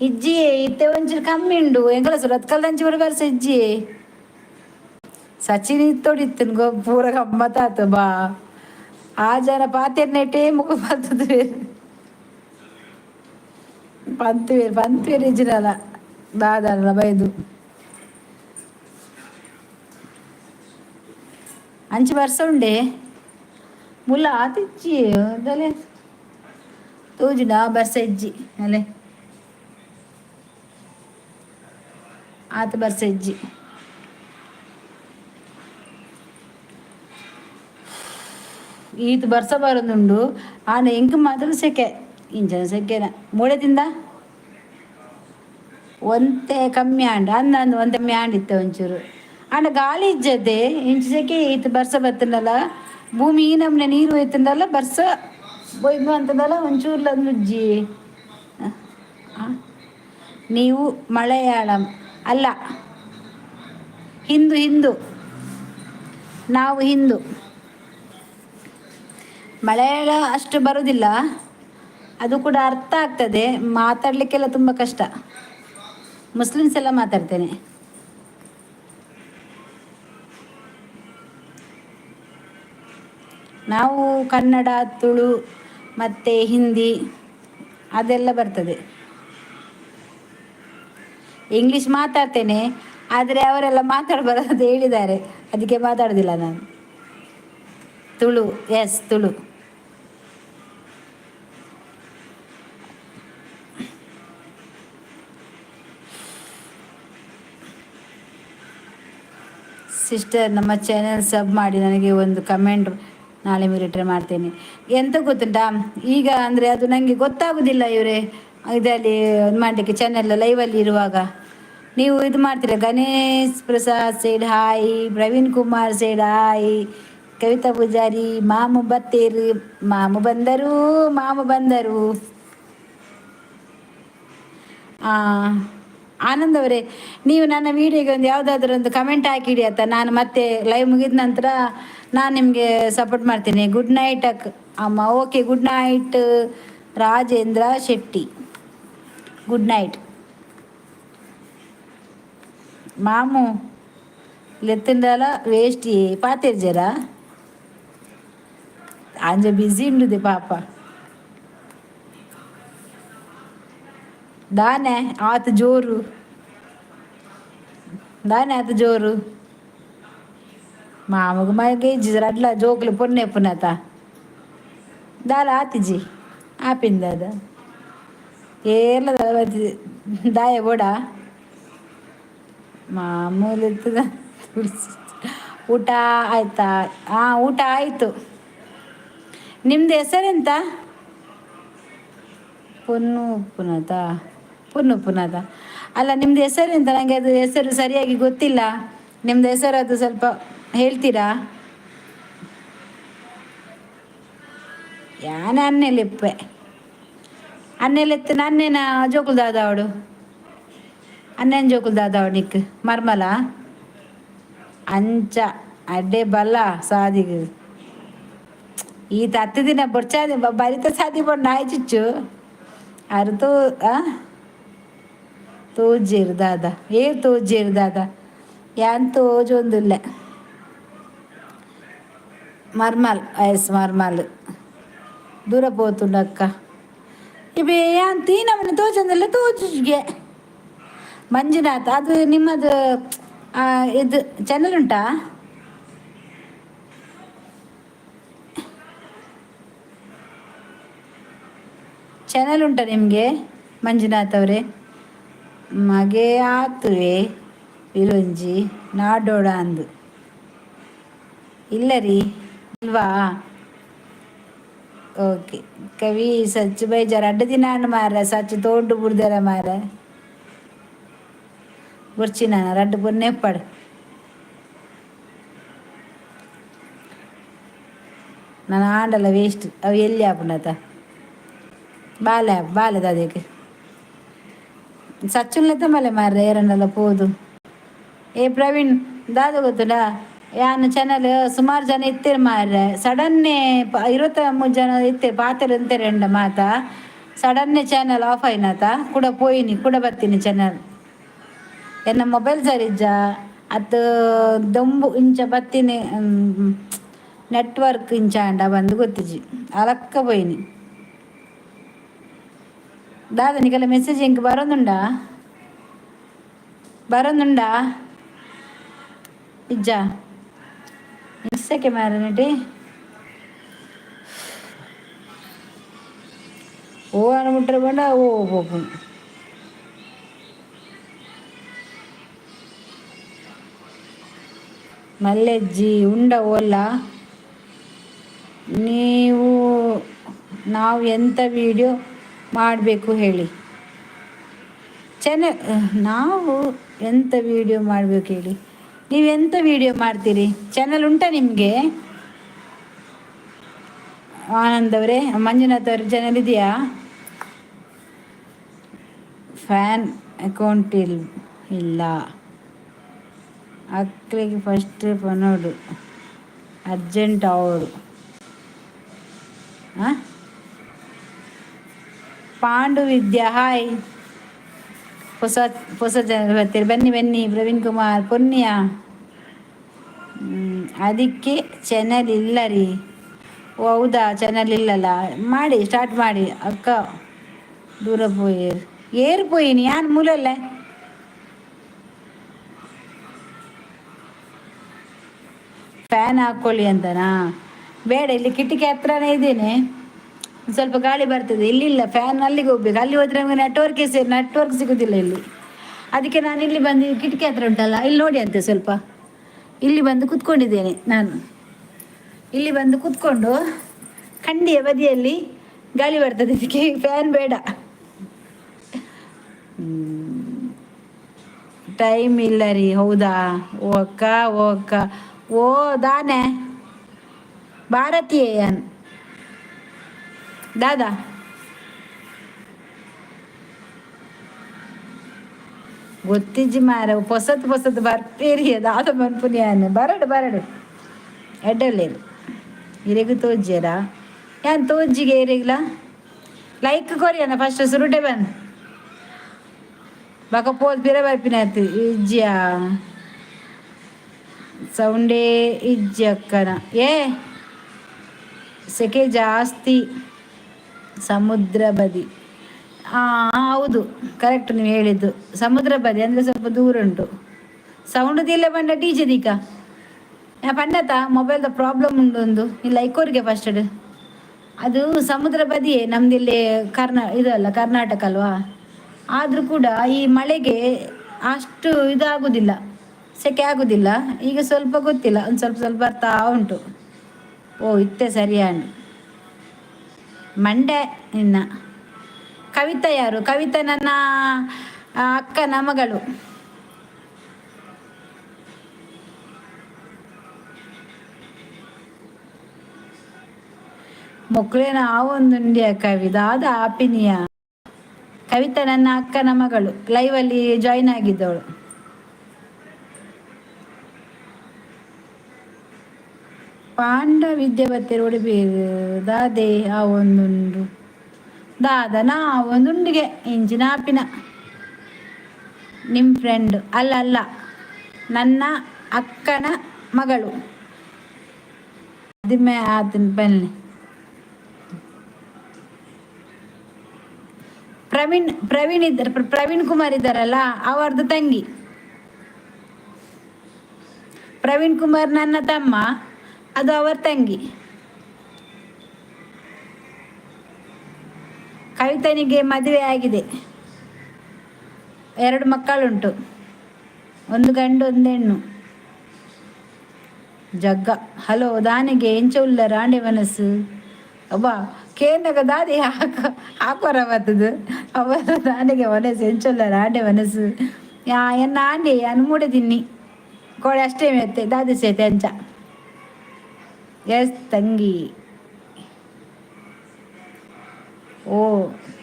ಇಜ್ಜಿ, ಇತ್ತೆ ಒಂಚೂರು ಕಮ್ಮಿ ಉಂಡು. ಎಂಕಲ ಸುರತ್ಕಲ್ದಂಚಿ ಪೂರ ಬರ್ಸ ಇಜ್ಜಿ. ಸಚಿನ್ ಇತ್ತೋಡಿತ್ತು ಗೋ ಪೂರ ಗಮ್ಮತ್ತಾತು ಬಾ. ಆ ಜನ ಪಾತೆರ್ನೆಟೇ ಮುಖ ಬರ್ತದೆ. ಪಂತುವೇರು ಪಂತುವೇರು ಇಜ್ಜಿನಲ್ಲ ದಾದಲ್ಲ ಬೈದು ಅಂಚು ವರ್ಷ ಉಂಡೆ ಮುಲ್ಲ ಆತಿಜ್ಜಿ ಅದಲ್ಲೇ ತೋಜುಂಡ ಬರ್ಸ ಇಜ್ಜಿ ಅಲ್ಲೇ. ಆತ ಬರ್ಸ ಇಜ್ಜಿ. ಈತ ಬರ್ಸ ಬರೋದುಂಡು. ಆನ ಎಂಕ್ ಮಾತ್ರ ಸೆಕೆ, ಇಂಚನ ಸೆಕೆನ. ಮೂಡೆ ತಿಂದ ಒಂತೆ ಕಮ್ಮಿ ಆಂಡ ಅಂದ ಅಂದ್ ಒಂತೆ ಕಮ್ಮಿ ಆಂಡಿತ್ತೆ ಒಂಚೂರು. ಆಂಡ ಗಾಳಿ ಇಜ್ಜದೆ ಇಂಚ ಸೆಕೆ. ಈತ ಬರ್ಸ ಬತ್ತಂಡಲ್ಲ, ಭೂಮಿ ಈ ನಮ್ನೆ ನೀರು ಹೋಯ್ತಂಡಲ್ಲ, ಬರ್ಸ ಬೊಯ್ದು ಅಂತದಲ್ಲ ಒಂಚೂರ್ಲ ನುಜ್ಜಿ. ನೀವು ಮಲಯಾಳಂ ಅಲ್ಲ, ಹಿಂದೂ. ಹಿಂದೂ ನಾವು, ಹಿಂದೂ. ಮಲಯಾಳ ಅಷ್ಟು ಬರುವುದಿಲ್ಲ, ಅದು ಕೂಡ ಅರ್ಥ ಆಗ್ತದೆ, ಮಾತಾಡಲಿಕ್ಕೆಲ್ಲ ತುಂಬ ಕಷ್ಟ. ಮುಸ್ಲಿಮ್ಸ್ ಎಲ್ಲ ಮಾತಾಡ್ತೇನೆ. ನಾವು ಕನ್ನಡ, ತುಳು ಮತ್ತು ಹಿಂದಿ ಅದೆಲ್ಲ ಬರ್ತದೆ. ಇಂಗ್ಲೀಷ್ ಮಾತಾಡ್ತೇನೆ, ಆದರೆ ಅವರೆಲ್ಲ ಮಾತಾಡಬಾರದು ಅಂತ ಹೇಳಿದ್ದಾರೆ, ಅದಕ್ಕೆ ಮಾತಾಡೋದಿಲ್ಲ ನಾನು. ತುಳು, ಎಸ್ ತುಳು. ಸಿಸ್ಟರ್, ನಮ್ಮ ಚಾನೆಲ್ ಸಬ್ ಮಾಡಿ, ನನಗೆ ಒಂದು ಕಮೆಂಟ್, ನಾಳೆ ರಿಟರ್ನ್ ಮಾಡ್ತೇನೆ. ಎಂತ ಗೊತ್ತುಂಟಾ, ಈಗ ಅಂದರೆ ಅದು ನನಗೆ ಗೊತ್ತಾಗೋದಿಲ್ಲ ಇವರೇ ಇದರಲ್ಲಿ ಮಾಡಲಿಕ್ಕೆ. ಚಾನೆಲ್ ಲೈವಲ್ಲಿ ಇರುವಾಗ ನೀವು ಇದು ಮಾಡ್ತೀರಾ? Ganesh Prasad said hi, Praveen Kumar said hi, Kavita Pujari ಮಾಮು ಬತ್ತೇರು, ಮಾಮು ಬಂದರು, ಮಾಮು ಬಂದರು. ಆನಂದ್ ಅವರೇ, ನೀವು ನನ್ನ ವೀಡಿಯೋಗೆ ಒಂದು ಯಾವುದಾದ್ರೂ ಒಂದು ಕಮೆಂಟ್ ಹಾಕಿಡಿ ಆಯ್ತಾ? ನಾನು ಮತ್ತೆ ಲೈವ್ ಮುಗಿದ ನಂತರ ನಾನು ನಿಮಗೆ ಸಪೋರ್ಟ್ ಮಾಡ್ತೀನಿ. ಗುಡ್ ನೈಟ್ ಅಕ್ ಅಮ್ಮ. Okay, good night Rajendra Shetty, good night. ಮಾಮು ಲೆತ್ತಂಡಲ ವೇಸ್ಟ್ ಪಾತೆರ್ಜರ ಅಂಜ ಬ್ಯುಸಿ ಉಂಡುದೆ ಪಾಪ. ದಾನೆ ಆತ ಜೋರು, ದಾನೆ ಆತ ಜೋರು. ಮಾಮಗ ಮಗೆ ರಡ್ಲ ಜೋಕ್ಲು ಪೊನ್ನೆ ಪುನತ ದಾಲ ಆತಿಜಿ ಆಪಿಂದ ಅದ ಏರ್ಲ ದಾಯ ಬೋಡ ಮಾಮೂಲಿ ಇರ್ತದ. ಊಟ ಆಯ್ತಾ? ಹಾಂ, ಊಟ ಆಯಿತು. ನಿಮ್ಮದು ಹೆಸರೆಂತ? ಪೊನ್ನು ಪುನತ, ಪೊನ್ನು ಪುನತ ಅಲ್ಲ, ನಿಮ್ಮದು ಹೆಸರೆಂತ? ನನಗೆ ಅದು ಹೆಸರು ಸರಿಯಾಗಿ ಗೊತ್ತಿಲ್ಲ. ನಿಮ್ಮದು ಹೆಸರು ಅದು ಸ್ವಲ್ಪ ಹೇಳ್ತೀರಾ? ಯಾನ ಅನ್ನೆಲಿಪ್ಪೆ ಅನ್ನೆಲೆತ್ತು ನನ್ನೇನ ಜೋಕುಲ್ ದಾದಾವಡು, ಅನ್ನೇನು ಜೋಕುಲ್ ದಾದಾವಡು ನಿಕ್ ಮರ್ಮಲ ಅಂಚ ಅಡ್ಡೆ ಬಲ್ಲ ಸಾದಿಗ್ ಈ ಹತ್ತು ದಿನ ಬೊಡ್ಚಾದಿ ಬರಿತ ಸಾದಿ ಬೊಡ್ ನಾಯಿ ಚುಚ್ಚು ಅರ್ತು ತೋಜೇರು ದಾದ, ಏ ತೋಜೇರು ದಾದ, ಯಾನ್ ತೋಜೊಂದುಲ್ಲೆ. ಮರ್ಮಲ್ ಎಸ್ ಮರ್ಮಲ್ ದೂರ ಪೋತುಂಡಕ್ಕ ಇವೆ ಯಾನ್ ತೀನವನ ತೋಜೊಂದುಲ್ಲೆ ತೋಜುಗೆ. ಮಂಜುನಾಥ್, ಅದು ನಿಮ್ಮದು ಇದು ಚಾನಲ್ ಉಂಟಾ? ಚಾನಲ್ ಉಂಟಾ ನಿಮಗೆ ಮಂಜುನಾಥ್ ಅವರೇ? ಮಗೆ ಆತುವೆ ವಿಲೊಂಜಿ ನಾಡೋಡ ಅಂದು ಇಲ್ಲ ರೀ, ಇಲ್ವಾ? ಓಕೆ ಕವಿ ಸಚ್ಚು ಬೈಜಾರ ಅಡ್ಡ ದಿನ ಮಾರ ಸಚ್ಚು ತೋಂಟು ಬುಡ್ದರ ಮಾರ ಬುರ್ಚಿ ನಾನು ರಡ್ಡು ಪೊನ್ನೆಪ್ಪಡು ನಾನು ಆಂಡಲ ವೇಸ್ಟ್. ಅವು ಎಲ್ಲಿ ಆಪುಂಡತ ಬಾಲೆ ಬಾಲೆ ಅದಕ್ಕೆ ಸಚ್ಚುನ್ಲೆತ್ತ ಮಲೆ ಮಾರ್ರೆ ಏರನ್ನೆಲ್ಲ ಪೋದು. ಏ ಪ್ರವೀಣ್ ದಾದ ಗೊತ್ತುಂಡಾ, ಯಾನ್ ಚಾನಲ್ ಸುಮಾರು ಜನ ಇತ್ತೆರ್ ಮಾರ್ರೆ, ಸಡನ್ನೇ 23 ಜನ ಇತ್ತೆರ್ ಪಾತೆರ್ ಅಂತೆರೆಂಡ ಮಾತ ಸಡನ್ನೇ ಚಾನಲ್ ಆಫ್ ಆಯ್ನಾತ. ಕೂಡ ಪೋಯಿನಿ ಕೂಡ ಬರ್ತೀನಿ ಚಾನಲ್. ಎನ್ನ ಮೊಬೈಲ್ ಸರಿಜ್ಜ ಅತ್ ದೊಂಬು ಇಂಚ ಬತ್ತಿನಿ, ನೆಟ್ವರ್ಕ್ ಇಂಚ ಆಂಡ ಬಂದು ಗೊತ್ತಿಜಿ, ಅಲಕ್ಕ ಪೋಯಿನಿ. ದಾದ ನಿಕಲ ಮೆಸೇಜ್ ಎಂಕ್ ಬರೋದುಂಡಾ? ಬರೋದುಂಡಾ ಇಜ್ಜಾ? ಮಿಸ್ಸಕ್ಕೆ ಮಾರನಟಿ ಓ ಅನ್ಬಿಟ್ರೆ ಬಂಡ ಓ ಪೋಪುಂಡು. ಮಲ್ಲೆಜ್ಜಿ ಉಂಡ ಓಲ್ಲ ನೀವು? ನಾವು ಎಂಥ ವಿಡಿಯೋ ಮಾಡಬೇಕು ಹೇಳಿ? ಚಾನಲ್ ನಾವು ಎಂಥ ವಿಡಿಯೋ ಮಾಡಬೇಕು ಹೇಳಿ? ನೀವು ಎಂಥ ವಿಡಿಯೋ ಮಾಡ್ತೀರಿ? ಚಾನಲ್ ಉಂಟಾ ನಿಮಗೆ ಆನಂದ್ ಅವರೇ? ಮಂಜುನಾಥ್ ಅವ್ರ ಚಾನಲ್ ಇದೆಯಾ? ಫ್ಯಾನ್ ಅಕೌಂಟ್ ಇಲ್ಲ. ಅಕ್ಲಿಗೆ ಫಸ್ಟ್ ಪನೋಡು ಅರ್ಜೆಂಟ್ ಅವಡು. ಹಾಂ, ಪಾಂಡು ವಿದ್ಯಾ ಹಾಯ್. ಹೊಸ ಹೊಸ ಜನ ಬರ್ತೀರಿ, ಬನ್ನಿ ಬನ್ನಿ. ಪ್ರವೀಣ್ ಕುಮಾರ್ ಪುಣ್ಯ. ಅದಕ್ಕೆ ಚಾನಲ್ ಇಲ್ಲ ರೀ. ಓ ಹೌದಾ? ಚಾನಲ್ ಇಲ್ಲಲ್ಲ? ಮಾಡಿ, ಸ್ಟಾರ್ಟ್ ಮಾಡಿ ಅಕ್ಕ. ದೂರ ಪೋಯೇರು, ಏರು ಪೋಯಿನಿ ಯಾನ್ ಮೂಲಲ್ಲ. ಫ್ಯಾನ್ ಹಾಕ್ಕೊಳ್ಳಿ ಅಂತನಾ? ಬೇಡ, ಇಲ್ಲಿ ಕಿಟಕಿ ಹತ್ರನೇ ಇದ್ದೇನೆ, ಒಂದ್ ಸ್ವಲ್ಪ ಗಾಳಿ ಬರ್ತದೆ. ಇಲ್ಲಿಲ್ಲ ಫ್ಯಾನ್, ಅಲ್ಲಿಗೆ ಹೋಗ್ಬೇಕು. ಅಲ್ಲಿ ಹೋದ್ರೆ ನಮಗೆ ನೆಟ್ವರ್ಕ್ ನೆಟ್ವರ್ಕ್ ಸಿಗುದಿಲ್ಲ ಇಲ್ಲಿ. ಅದಕ್ಕೆ ನಾನು ಇಲ್ಲಿ ಬಂದು, ಕಿಟಕಿ ಹತ್ರ ಉಂಟಲ್ಲ, ಇಲ್ಲಿ ನೋಡಿ ಅಂತೆ ಸ್ವಲ್ಪ. ಇಲ್ಲಿ ಬಂದು ಕುತ್ಕೊಂಡಿದ್ದೇನೆ ನಾನು. ಇಲ್ಲಿ ಬಂದು ಕುತ್ಕೊಂಡು ಕಂಡಿಯ ಬದಿಯಲ್ಲಿ ಗಾಳಿ ಬರ್ತದೆ, ಇದಕ್ಕೆ ಫ್ಯಾನ್ ಬೇಡ. ಟೈಮ್ ಇಲ್ಲ ರೀ. ಹೌದಾ? ಓ ಅಕ್ಕ, ಓ ಅಕ್ಕ, ಓ ದಾನೆ ಭಾರತೀಯನ್ ದಾದಾ. ಗೊತ್ತಿಜ್ಜಿ ಮಾರ, ಪೊಸತ್ ಪೊಸತ್ ಬರ್ಪೇರಿ. ದಾದ ಪನ್ಪುನಿ? ಬರಡು ಬರಡು, ಎಡ್ಡಲ್ಲೇರು. ಇರೆಗ್ ತೋಜ್ಜೇರಾ? ಯಾನ್ ತೋಜ್ಜಿಗೆ ಇರೆಗ್ಲ ಲೈಕ್ ಕೊರಿಯನ ಫಸ್ಟ್ ಸುರುಟೆ ಬಂದ್ ಬಕ ಪೋಲ್ ಪಿರ ಬರ್ಪಿನ. ಇಜ್ಜಿಯಾ? ಸೌಂಡೇ ಇಜ್ಜಿ ಅಕ್ಕನ. ಏ, ಸೆಕೆ ಜಾಸ್ತಿ, ಸಮುದ್ರ ಬದಿ. ಹೌದು, ಕರೆಕ್ಟ್ ನೀವು ಹೇಳಿದ್ದು. ಸಮುದ್ರ ಬದಿ ಅಂದರೆ ಸ್ವಲ್ಪ ದೂರ ಉಂಟು. ಸೌಂಡ್ ದಿಲ್ಲ ಬಂಡ ಡಿಜೆ ದೀಕ ಪಂಡತ ಮೊಬೈಲ್ದ ಪ್ರಾಬ್ಲಮ್ ಉಂಟು ಒಂದು. ಇಲ್ಲ ಐಕೋರಿಗೆ ಫಸ್ಟ್. ಅದು ಸಮುದ್ರ ಬದಿಯೇ ನಮ್ದಿಲ್ಲಿ. ಇದು ಅಲ್ಲ, ಕರ್ನಾಟಕ ಅಲ್ವಾ? ಆದರೂ ಕೂಡ ಈ ಮಳೆಗೆ ಅಷ್ಟು ಇದಾಗುದಿಲ್ಲ, ಸೆಕೆ ಆಗುದಿಲ್ಲ. ಈಗ ಸ್ವಲ್ಪ ಗೊತ್ತಿಲ್ಲ, ಒಂದು ಸ್ವಲ್ಪ ಸ್ವಲ್ಪ ಬರ್ತಾ ಉಂಟು. ಓ, ಇತ್ತೆ ಸರಿಯಾಣ ಮಂಡೆ ಇನ್ನ. ಕವಿತಾ ಯಾರು? ಕವಿತಾ ನನ್ನ ಅಕ್ಕನ ಮಗಳು. ಮೊಕ್ಕಳೇನ ಆವೊಂದುಂಡ್ಯ ಕವಿ ದಾದ ಆಪಿನಿಯ. ಕವಿತಾ ನನ್ನ ಅಕ್ಕನ ಮಗಳು, ಲೈವ್ ಅಲ್ಲಿ ಜಾಯಿನ್ ಆಗಿದ್ದವಳು. ಪಾಂಡ ವಿದ್ಯಾವತಿ ಉಡುಪಿ. ದಾದೆ ಆ ಒಂದುಂಡು ದಾದ ನಾ ಒಂದುಂಡಿಗೆ ಇಂಚಿನ ಆಪಿನ. ನಿಮ್ಮ ಫ್ರೆಂಡ್? ಅಲ್ಲ ಅಲ್ಲ, ನನ್ನ ಅಕ್ಕನ ಮಗಳು. ಮದಿಮೆ ಆತನ ಬನ್ನಿ. ಪ್ರವೀಣ್ ಪ್ರವೀಣ್ ಇದ್ದಾರೆ, ಪ್ರವೀಣ್ ಕುಮಾರ್ ಇದ್ದಾರಲ್ಲ, ಅವರದ್ದು ತಂಗಿ. ಪ್ರವೀಣ್ ಕುಮಾರ್ ನನ್ನ ತಮ್ಮ, ಅದು ಅವರ ತಂಗಿ. ಕವಿತನಿಗೆ ಮದುವೆ ಆಗಿದೆ, ಎರಡು ಮಕ್ಕಳುಂಟು, ಒಂದು ಗಂಡು, ಒಂದು ಹೆಣ್ಣು. ಜಗ್ಗ. ಹಲೋ, ದಾನಿಗೆ ಎಂಚ ಉಲ್ಲ ರಾಂಡೆ ಮನಸ್ಸು? ಅಬ್ಬಾ, ಕೇಂದ್ರಗ ದಾದಿ ಹಾಕ ಹಾಕೋರ ಬರ್ತದೆ ಅವ. ದಾನಿಗೆ ಮನಸ್ಸು, ಎಂಚ ಉಲ್ಲ ರಾಂಡೆ ಮನಸ್ಸು? ಯಾ ಎನ್ನ ಆಂಡಿ ಅನ್ ಮೂಡೆ ತಿನ್ನಿ ಕೋಳೆ ಅಷ್ಟೇ ಮೆತ್ತೆ ದಾದಿ ಸೇತೆ ಅಂಚ. ಎಸ್ ತಂಗಿ. ಓ,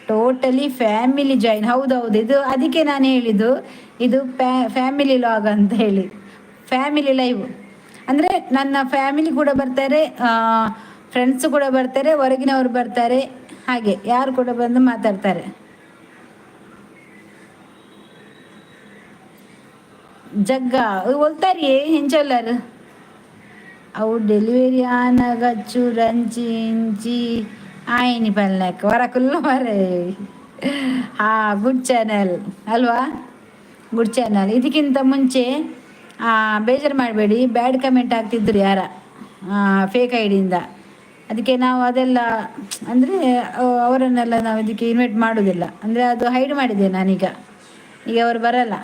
ಟೋಟಲಿ ಫ್ಯಾಮಿಲಿ ಜಾಯಿನ್. ಹೌದೌದು, ಇದು ಅದಕ್ಕೆ ನಾನು ಹೇಳಿದ್ದು, ಇದು ಫ್ಯಾಮಿಲಿ ಲಾಗ್ ಅಂತ ಹೇಳಿ. ಫ್ಯಾಮಿಲಿ ಲೈವ್ ಅಂದರೆ ನನ್ನ ಫ್ಯಾಮಿಲಿ ಕೂಡ ಬರ್ತಾರೆ, ಫ್ರೆಂಡ್ಸು ಕೂಡ ಬರ್ತಾರೆ, ಹೊರಗಿನವರು ಬರ್ತಾರೆ, ಹಾಗೆ ಯಾರು ಕೂಡ ಬಂದು ಮಾತಾಡ್ತಾರೆ. ಜಗ್ಗ ಒಲ್ತಾರಿ ಹೆಂಚೊಲ್ಲಾರು ಅವು. ಡೆಲಿವರಿ ಆನಗ ಚೂರು ಅಂಚಿ ಇಂಚಿ ಆಯ್ನಿ ಪಲ್ಲೆಕ್ ಹೊರಕುಲ್ಲ ಮರೆ. ಹಾ, ಗುಡ್ ಚಾನಲ್ ಅಲ್ವಾ? Good channel. ಇದಕ್ಕಿಂತ ಮುಂಚೆ ಬೇಜಾರು ಮಾಡಬೇಡಿ, ಬ್ಯಾಡ್ ಕಮೆಂಟ್ ಆಗ್ತಿದ್ರು ಯಾರ ಫೇಕ್ I ಡಿಯಿಂದ. ಅದಕ್ಕೆ ನಾವು ಅದೆಲ್ಲ ಅಂದರೆ ಅವರನ್ನೆಲ್ಲ ನಾವು ಇದಕ್ಕೆ ಇನ್ವೈಟ್ ಮಾಡೋದಿಲ್ಲ. ಅಂದರೆ ಅದು ಹೈಡ್ ಮಾಡಿದೆ ನಾನೀಗ. ಈಗ ಅವರು ಬರಲ್ಲ.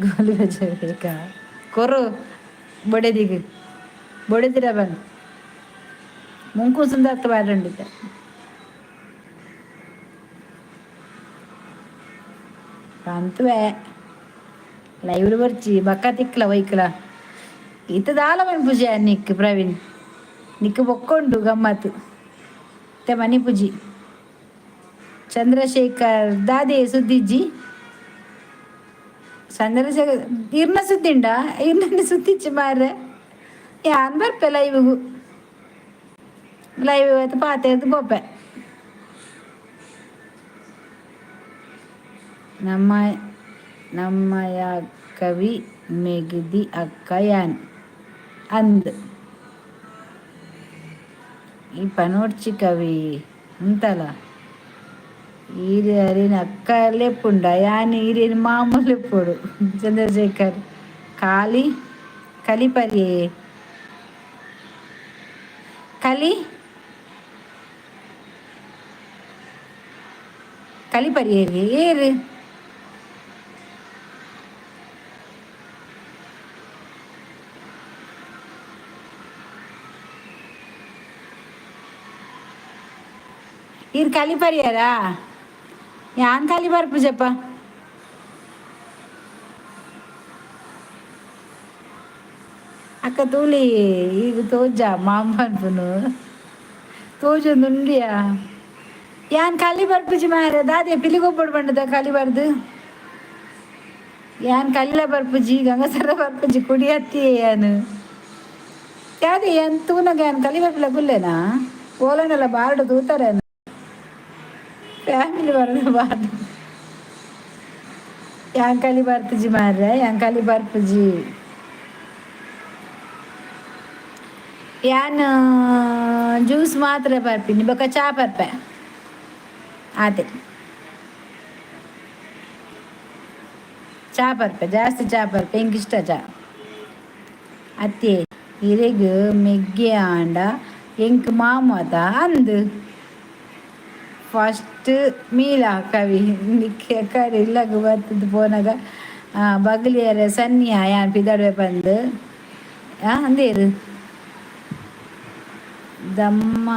ಗೋಲಿ ಬಜೆ ಬೇಕಾ? ಕೊರು ಬೊಡೆದಿಗೆ, ಬೊಡೆದಿರ ಬಂದು ಮುಂಕು ಸುಂದರ ಬಾರಂಡಿದ್ದೆ. ಅಂತುವೆ ಲೈವ್ ಬರ್ಚಿ ಬಕ್ಕ ತಿಕ್ಲ ವೈಕ್ಲ ಇತ್ತ ದಾಲ ಪೂಜೆ ನಿಕ್. ಪ್ರವೀಣ್, ನಿಕ್ ಬೊಕ್ಕೊಂಡು ಗಮ್ಮತ್ತು ಮತ್ತೆ ಮನಿ ಪೂಜಿ. ಚಂದ್ರಶೇಖರ್ ದಾದೆ ಸುದ್ದಿಜ್ಜಿ? ಚಂದ್ರಶೇಖರ್ ಇರ್ನ ಸುದ್ದಿಂಡ, ಇರ್ನ ಸುದ್ದಿಚ್ಚಿ ಮಾರ್ರೆ. ಯಾನ್ ಬರ್ಪೆ ಲೈವ್ಗು, ಲೈವ್ ಆಯ್ತು ಪಾತೆ ಪೋಪೆ. ನಮ್ಮ ನಮ್ಮಯ ಕವಿ ಮೆಗಿದಿ ಅಕ್ಕ ಯಾನ್ ಅಂದ್. ಈ ಪನೋಡ್ಚಿ ಕವಿ ಉಂತಲ ಈರೆ ಅರಿನ ಅಕ್ಕ ಲೆಪ್ಪುಂಡ ಯಾನ್ ಈರೇನು ಮಾಮೂಲು ಲೆಪ್ಪುಡು. ಚಂದ್ರಶೇಖರ್ ಖಾಲಿ ಕಲಿಪರಿಯೇ ಕಲಿ ಕಲಿಪರಿಯೇರಿ ಏರು ಈರ್ ಕಲಿಪರಿಯಾರಾ? ಯಾನ್ ಕಲಿ ಬರ್ಪುಜಪ್ಪ. ಅಕ್ಕ ತೂಲಿ ಈಗ ತೋಜ ಮಾಮ ಪನ್ಪುನು ತೋಜೊಂದುಂಡಿಯಾ. ಯಾನ್ ಕಲಿ ಬರ್ಪುಜಿ ಮಾರೆ, ದಾದೆ ಪಿಲಿಗೊಬ್ಬಡು ಬಂಡದ ಕಲಿ ಬರ್ದು. ಯಾನ್ ಕಲ್ಲಿಲ ಬರ್ಪುಜಿ, ಗಂಗಸರ ಬರ್ಪುಜಿ, ಕುಡಿ ಹತ್ತಿಯೇ ಯಾನ್. ಯಾದೆ ಯಾನ್ ತೂನಗ ಯಾನ್ ಕಲಿ ಬರ್ಪಿಲ್ಲ ಗುಲ್ಲೆನಾ ಓಲನೆಲ್ಲ ಬಾರ್ಡು ತೂತಾರೆ ಫ್ಯಾಮಿಲಿ ಬರೋದು ಬಾರ್ದು. ಯಾನ್ ಕಲಿ ಬರ್ಪುಜಿ ಮಾರ್ರೆ, ಯಾನ್ ಕಲಿ ಬರ್ಪುಜಿ. ಯಾನ್ ಜ್ಯೂಸ್ ಮಾತ್ರ ಬರ್ಪಿನಿ, ಬೊಕ ಚಾ ಪರ್ಪೆ ಆತೆ. ಚಾ ಪರ್ಪೆ, ಜಾಸ್ತಿ ಚಾ ಪರ್ಪೆ, ಎಂಕ್ ಇಷ್ಟ ಚಾ. ಅತ್ತೆ ಇರೆಗ್ ಮೆಗ್ಗೆ ಆಂಡ ಎಂಕ್ ಮಾಮತ ಅಂದ್. ಫಸ್ಟ್ ಮೀಲ ಕವಿ ನಿಕ್ಕೆ ಕರಿ ಇಲ್ಲಗ್ ಬತ್ತುದು ಪೋನಗ ಬಗ್ಲಿಯರೆ ಸನ್ನಿಯ ಯಾನ್ ಪಿದಡ್ವೆ ಪಂದ್ ಅಂದೇರು ದಮ್ಮ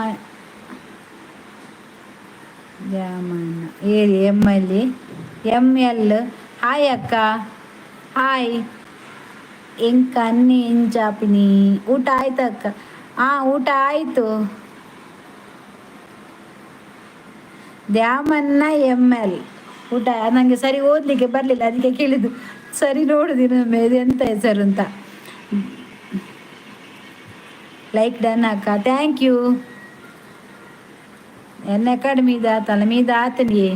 ದ್ಯಾಮಣ್ಣ ಏರಿ M L M L. Hi ಅಕ್ಕ, ಹಾಯ್. ಎಂಕ್ ಅನ್ನಿ ಎಂಚಾಪಿನಿ? ಊಟ ಆಯ್ತು ಅಕ್ಕ. ಊಟ ಆಯಿತು. ದ್ಯಾಮಣ್ಣ ಎಮ್ ಎಲ್ ಊಟ ನನಗೆ ಸರಿ ಓದಲಿಕ್ಕೆ ಬರಲಿಲ್ಲ, ಅದಕ್ಕೆ ಕೇಳಿದ್ದು. ಸರಿ ನೋಡುದು ಇನ್ನೊಮ್ಮೆ ಇದು ಎಂತ ಹೆಸರು ಅಂತ. ಲೈಕ್ ಡನ್ ಅಕ್ಕ, thank you. ಎನ್ನ ಕಡೆ ಮೀದ ಆತಲ್ಲ ಮೀದ ಆತನಿಯೇ.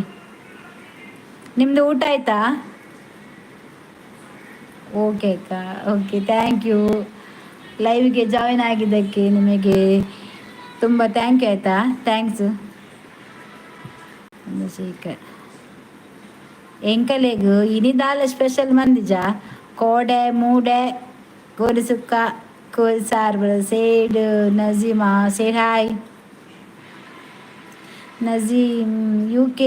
ನಿಮ್ಮದು ಊಟ ಆಯ್ತಾ? ಓಕೆ ಅಕ್ಕ, okay, thank you. ಲೈವ್ಗೆ join ಆಗಿದ್ದಕ್ಕೆ ನಿಮಗೆ ತುಂಬ thank you ಆಯಿತಾ? Thanks. Chandrashekhar ಎಂಕಲೆಗ್ ಇನಿ ದಾಲ ಸ್ಪೆಷಲ್ ಮಂದಿಜ? ಕೋಡೆ ಮೂಡೆ ಕೋರಿ ಸುಕ್ಕ ಕೋರಿ ಸಾರು. Side Nazeema side hi. Nazeem UK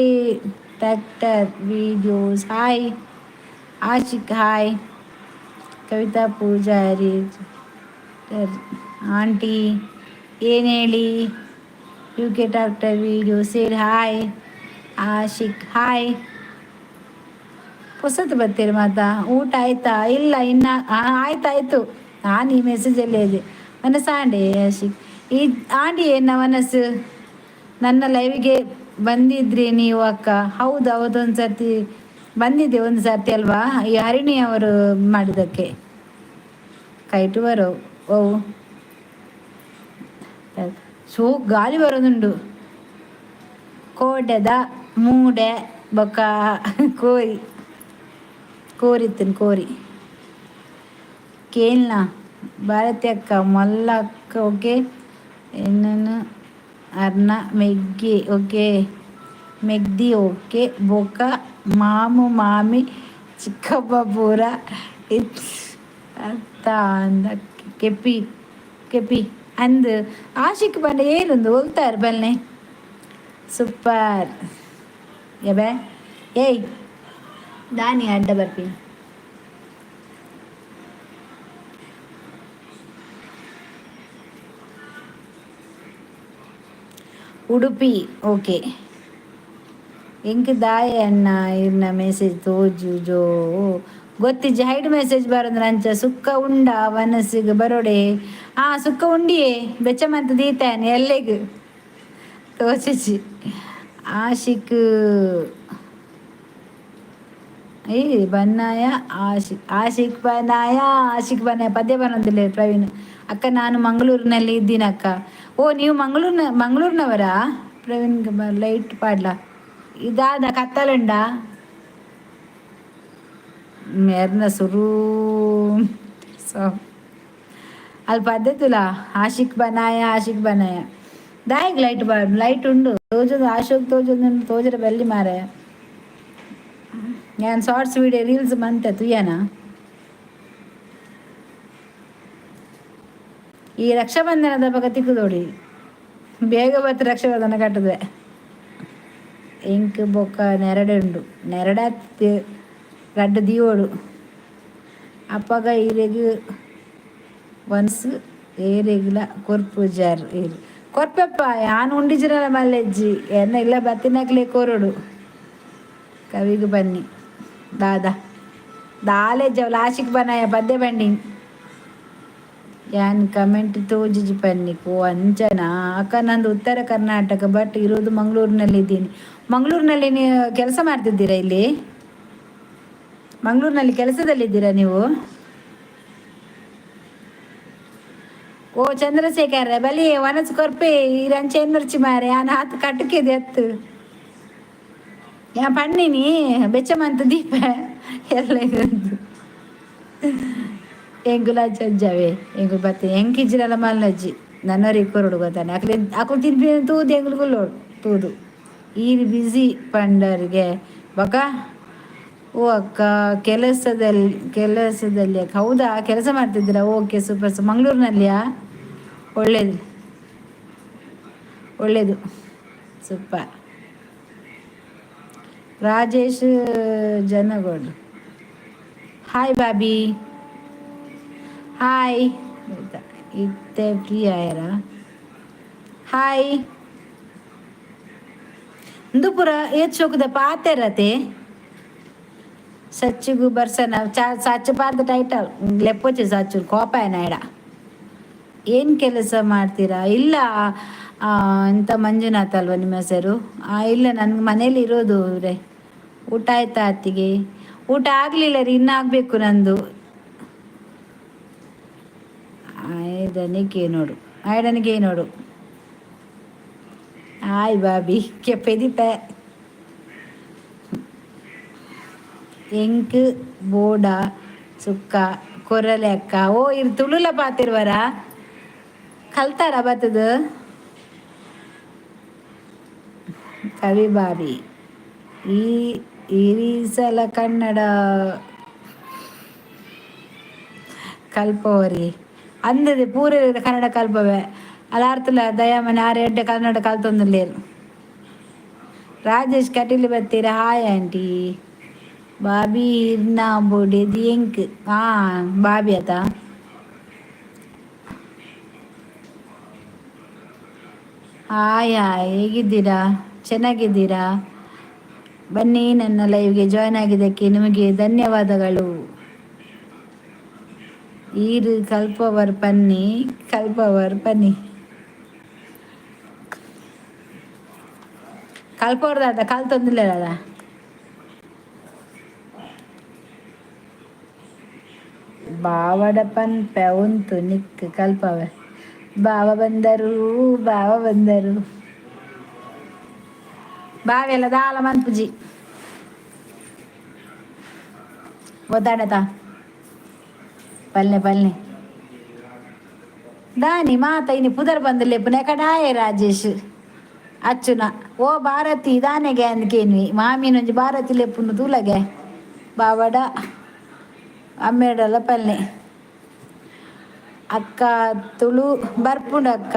tractor videos hi. Ashiq hi. Kavita Poojary aunty ಏನು ಹೇಳಿ? UK tractor video side hi. Ashiq hi. ಹೊಸತು ಬರ್ತೀರಿ ಮಾತಾ. ಊಟ ಆಯ್ತಾ? ಇಲ್ಲ ಇನ್ನ ಆಯ್ತಾಯ್ತು. ನಾನು ಈ ಮೆಸೇಜಲ್ಲಿ ಇದೆ ಮನಸ್ಸು ಆಂಡಿ ಆಶಿಕ್ ಈ ಆಂಡಿ ಏನ ಮನಸ್ಸು. ನನ್ನ ಲೈವ್ಗೆ ಬಂದಿದ್ರಿ ನೀವು ಅಕ್ಕ? ಹೌದು ಹೌದು, ಒಂದು ಸರ್ತಿ ಬಂದಿದ್ದೆ, ಒಂದು ಸರ್ತಿ ಅಲ್ವಾ? ಈ ಹರಿಣಿ ಅವರು ಮಾಡಿದ್ದಕ್ಕೆ ಕೈಟು ಬರೋ. ಓ ಸೋ ಗಾಳಿ ಬರೋದುಂಡು. ಕೋಟೆದ ಮೂಡೆ ಬೊಕ್ಕ ಕೋರಿ ಕೋರಿತ್ತನ್ ಕೋರಿ ಕೇಳ್ನ. ಭಾರತಿ ಅಕ್ಕ ಮಲ್ಲ ಅಕ್ಕ ಓಕೆ. என்னನ್ನು ಅರ್ನ ಮೆಗ್ಗಿ ಓಕೆ, ಮೆಗ್ದಿ ಓಕೆ. ಬೊಕ ಮಾಮು ಮಾಮಿ ಚಿಕ್ಕಪ್ಪ ಪೂರ it's ಅತ್ತ ಅಂದ ಕೆಪಿ ಕೆಪಿ ಅಂದ್ ಆಶಿಕ್ ಬಂಡ ಏನುಂದು ಒಲ್ತಾರ್ ಬಲ್ನೆ. ಸೂಪರ್ ಎಬೆ ಏಯ್ ದಾನಿ ಅಡ್ಡ ಬರ್ತೀನಿ. ಉಡುಪಿ ಓಕೆ. ಎಂಕ್ ದಾಯ ಅಣ್ಣ ಇರ್ನ ಮೆಸೇಜ್ ತೋಜುಜೋ ಗೊತ್ತಿಜ್ಜಿ. ಹೈಡ್ ಮೆಸೇಜ್ ಬರೋದ್ರ ಅಂಚ. ಸುಕ್ಕ ಉಂಡ ಮನಸ್ಸಿಗೆ ಬರೋಡೆ. ಸುಕ್ಕ ಉಂಡಿಯೇ ಬೆಚ್ಚ ಮಂತ ದೀತಾನೆ ಎಲ್ಲೆಗ್ ತೋಚಿಚಿ. ಆಶಿಕ್ ಏ ಬನ್ನಾಯ ಆಶಿಕ್ ಆಶಿಕ್ ಬನ್ನಾಯ ಆಶಿಕ್ ಬನ್ನಾಯ ಪದ್ಯ ಬನ್ನೊಂದಿಲ್ಲ ಪ್ರವೀಣ್ ಅಕ್ಕ. ನಾನು ಮಂಗಳೂರಿನಲ್ಲಿ ಇದ್ದೀನಿ ಅಕ್ಕ. ಓ ನೀವು ಮಂಗಳೂರಿನ ಮಂಗಳೂರಿನವರಾ? ಪ್ರವೀಣ್ ಲೈಟ್ ಪಾಡ್ಲ ಇದಾದ ಕತ್ತಲುಂಡ ಮೆರ್ನ ಸುರು ಸೊ ಅಲ್ಲಿ ಪದ್ಧತಿಲ್ಲ. ಆಶಿಕ್ ಬನಾಯ ಆಶಿಕ್ ಬನಾಯ. ದಾಯಿಗ್ ಲೈಟ್ ಲೈಟ್ ಉಂಡು ತೋಜುದು ಅಶೋಕ್ ತೋಜುದು ತೋಜರ ಬೆಲ್ಲಿ ಮಾರೆ. ಯಾನ್ shorts video reels ಮಂತೆ ತುಯ್ಯನ. ಈ ರಕ್ಷಾಬಂಧನದ ಬಗ ತಿಕ್ಕುದೋಡಿ ಬೇಗ ಬತ್ತು ರಕ್ಷಾಬಂಧನ ಕಟ್ಟುವೆ. ಇಂಕ್ ಬೊಕ್ಕ ನೆರಡೆ ಉಂಡು, ನೆರಡ ರಡ್ಡ್ ದೀವೊಡು. ಅಪಗ ಇರೆಗ್ ಒನ್ಸ್ ಏರೆಗ್ಲ ಕೊರ್ಪುಜಾರ್ ಇರ್. ಕೊರ್ಪೆಪ್ಪ, ಯಾನ್ ಉಂಡಿಜಿರಲ ಮಲ್ಲೆಜ್ಜಿ ಎನ್ನ ಇಲ್ಲ ಬತ್ತಿನಕ್ಲೆ ಕೊರೊಡು. ಕವಿಗ್ ಬನ್ನಿ ದಾದಾ ದಾಲೇಜ್ ಲಾಶಿಕ್ ಬನಾಯ ಪದ್ಯ ಬಂಡಿ. ಯಾನ್ ಕಮೆಂಟ್ ತೋಜಿಜಿ ಪನ್ನಿ. ಓ ಅಂಚನಾ ಅಕ್ಕ, ನಂದು ಉತ್ತರ ಕರ್ನಾಟಕ ಬಟ್ ಇರೋದು ಮಂಗಳೂರಿನಲ್ಲಿ ಇದ್ದೀನಿ. ಮಂಗಳೂರಿನಲ್ಲಿ ನೀವು ಕೆಲಸ ಮಾಡ್ತಿದ್ದೀರಾ? ಇಲ್ಲಿ ಮಂಗಳೂರಿನಲ್ಲಿ ಕೆಲಸದಲ್ಲಿದ್ದೀರಾ ನೀವು? ಓ ಚಂದ್ರಶೇಖರ್ ಬಲಿ ವನಸ್ ಕೊರ್ಪೆ ಇರಂಚ ಎನ್ನುರ್ಚಿ ಮಾರೆ. ಯಾನ್ ಆತ್ ಕಟ್ಟುಕಿದೆ ಅತ್ತು ಯಾ ಪಣ್ಣಿನಿ ಬೆಚ್ಚ ಮಂತ ದೀಪ ಎಲ್ಲ. ಎಂಕುಲ ಚಜ್ಜಾವೆ ಎಂಕುಲು ಬತ್ತೆ ಎಂಕಿಜ್ಜಿರಲ್ಲ ಮಲ್ಲಜ್ಜಿ ನನ್ನೊರಿಗೆ ಕೊರಡು ಗೊತ್ತಾನೆ. ಅಕ್ಲೆ ಅಕುಲು ತಿನ್ಪಿ ತೂದು ಎಂಕುಲು ಕುಲ್ಲೋಡು ತೂದು. ಈರ್ ಬಿಸಿ ಪಂಡರ್ಗೆ ಬಕ. ಓ ಅಕ್ಕ, ಕೆಲಸದಲ್ಲಿ ಕೆಲಸದಲ್ಲಿ ಅಕ್ಕ. ಹೌದಾ, ಕೆಲಸ ಮಾಡ್ತಿದ್ದೀರಾ? Okay, super sir. ಮಂಗಳೂರಿನಲ್ಲಿಯಾ? ಒಳ್ಳೇದು ಒಳ್ಳೇದು, ಸೂಪರ್. ರಾಜೇಶ್ ಜನಗೌಡ್, ಹಾಯ್ ಬಾಬಿ, ಹಾಯ್. ಇತ್ತೆ ಫ್ರೀ ಆಯರ? ಹಾಯ್. ಇಂದು ಪೂರ ಏತ್ ಶೋಕುದ ಪಾತೆರತೆ. ಸಚ್ಚಿಗು ಬರ್ಸನ ಚಾ ಸಚ್ಚು ಪಾದ ಟೈಟಲ್ ಲೆಪ್ಪೊಚ್ಚಿ ಸಚ್ಚು ಕೋಪ ಏನಾಯ್ಡ. ಏನು ಕೆಲಸ ಮಾಡ್ತೀರಾ? ಇಲ್ಲ ಅಂತ ಮಂಜುನಾಥ್ ಅಲ್ವಾ ನಿಮ್ಮ ಹೆಸರು? ಇಲ್ಲ, ನನ್ಗೆ ಮನೇಲಿ ಇರೋದು ಇವರೇ. ಊಟ ಆಯ್ತಾ ಅತ್ತಿಗೆ? ಊಟ ಆಗಲಿಲ್ಲ ರೀ, ಇನ್ನೂ ಆಗಬೇಕು ನಂದು. ಆಯ್ದನಿಕೆ ನೋಡು, ಆಯ್ಡನಿಕೆ ನೋಡು. ಹಾಯ್ ಬಾಬಿ, ಕೆಪ್ಪೆದಿಪೆ. ಎಂಕ್ ಬೋಡ ಸುಕ್ಕ ಕೊರಲೆ ಅಕ್ಕ. ಓ ಇರ್ ತುಳುಲ ಪಾತಿರುವರ ಕಲ್ತಾರ ಬತ್ತದ. ಕವಿ ಬಾಬಿ, ಈ ಈ ಸಲ ಕನ್ನಡ ಕಲ್ಪವರಿ ಅಂದದೆ. ಪೂರ ಕನ್ನಡ ಕಲ್ಪವೆ ಅಲಾರ್ತಲ ದಯಾಮನೆ ಆರು ಎಡ್ಡೆ ಕನ್ನಡ ಕಲ್ತೊಂದುಲ್ಲೇರು. ರಾಜೇಶ್ ಕಟೀಲ್ ಬತ್ತೀರ? Hi aunty. ಬಾಬಿ ಇರ್ನ ಬೊಡೆದಿ ಎಂಕ್. ಹಾಂ ಬಾಬಿ ಆತ. ಹಾಯ್ ಹಾಯ್, ಹೇಗಿದ್ದೀರಾ? ಚೆನ್ನಾಗಿದ್ದೀರಾ? ಬನ್ನಿ, ನನ್ನ ಲೈವ್ಗೆ ಜಾಯ್ನ್ ಆಗಿದ್ದಕ್ಕೆ ನಿಮಗೆ ಧನ್ಯವಾದಗಳು. ಈರು ಕಲ್ಪವರ್ ಪನ್ನಿ, ಕಲ್ಪವರ್ ಪನ್ನಿ. ಕಲ್ಪವರ್ದಾದ ಕಲ್ತೊಂದಿಲ್ಲ. ಬಾವಡ ಪನ್ಪೆ ಉಂತು ನಿಕ್ ಕಲ್ಪವೆ. ಬಾವ ಬಂದರು, ಬಾವ ಬಂದರು. ಬಾವೆಲ್ಲ ದಾಲ ಮನ್ಪುಜಿ ಗೊತ್ತಾಡತ. ಪಲ್ಲೆ ಪಲ್ಲೆ ದಾನಿ ಮಾತ ಇನಿ ಪುದರ್ ಬಂದು ಲೆಪ್ಪುನೆ ಕಡಾಯೆ. ರಾಜೇಶ್ ಅಚ್ಚುನ. ಓ ಭಾರತಿ ದಾನೆಗೆ ಅಂದ್ಕೇನ್ವಿ ಮಾಮಿನೊಂಜಿ ಭಾರತಿ ಲೆಪ್ಪುನು ತೂಲಗೆ. ಬಾವಡ ಅಮ್ಮೇಡಲ ಪಲ್ಲೆ. ಅಕ್ಕ ತುಳು ಬರ್ಪುಂಡು ಅಕ್ಕ.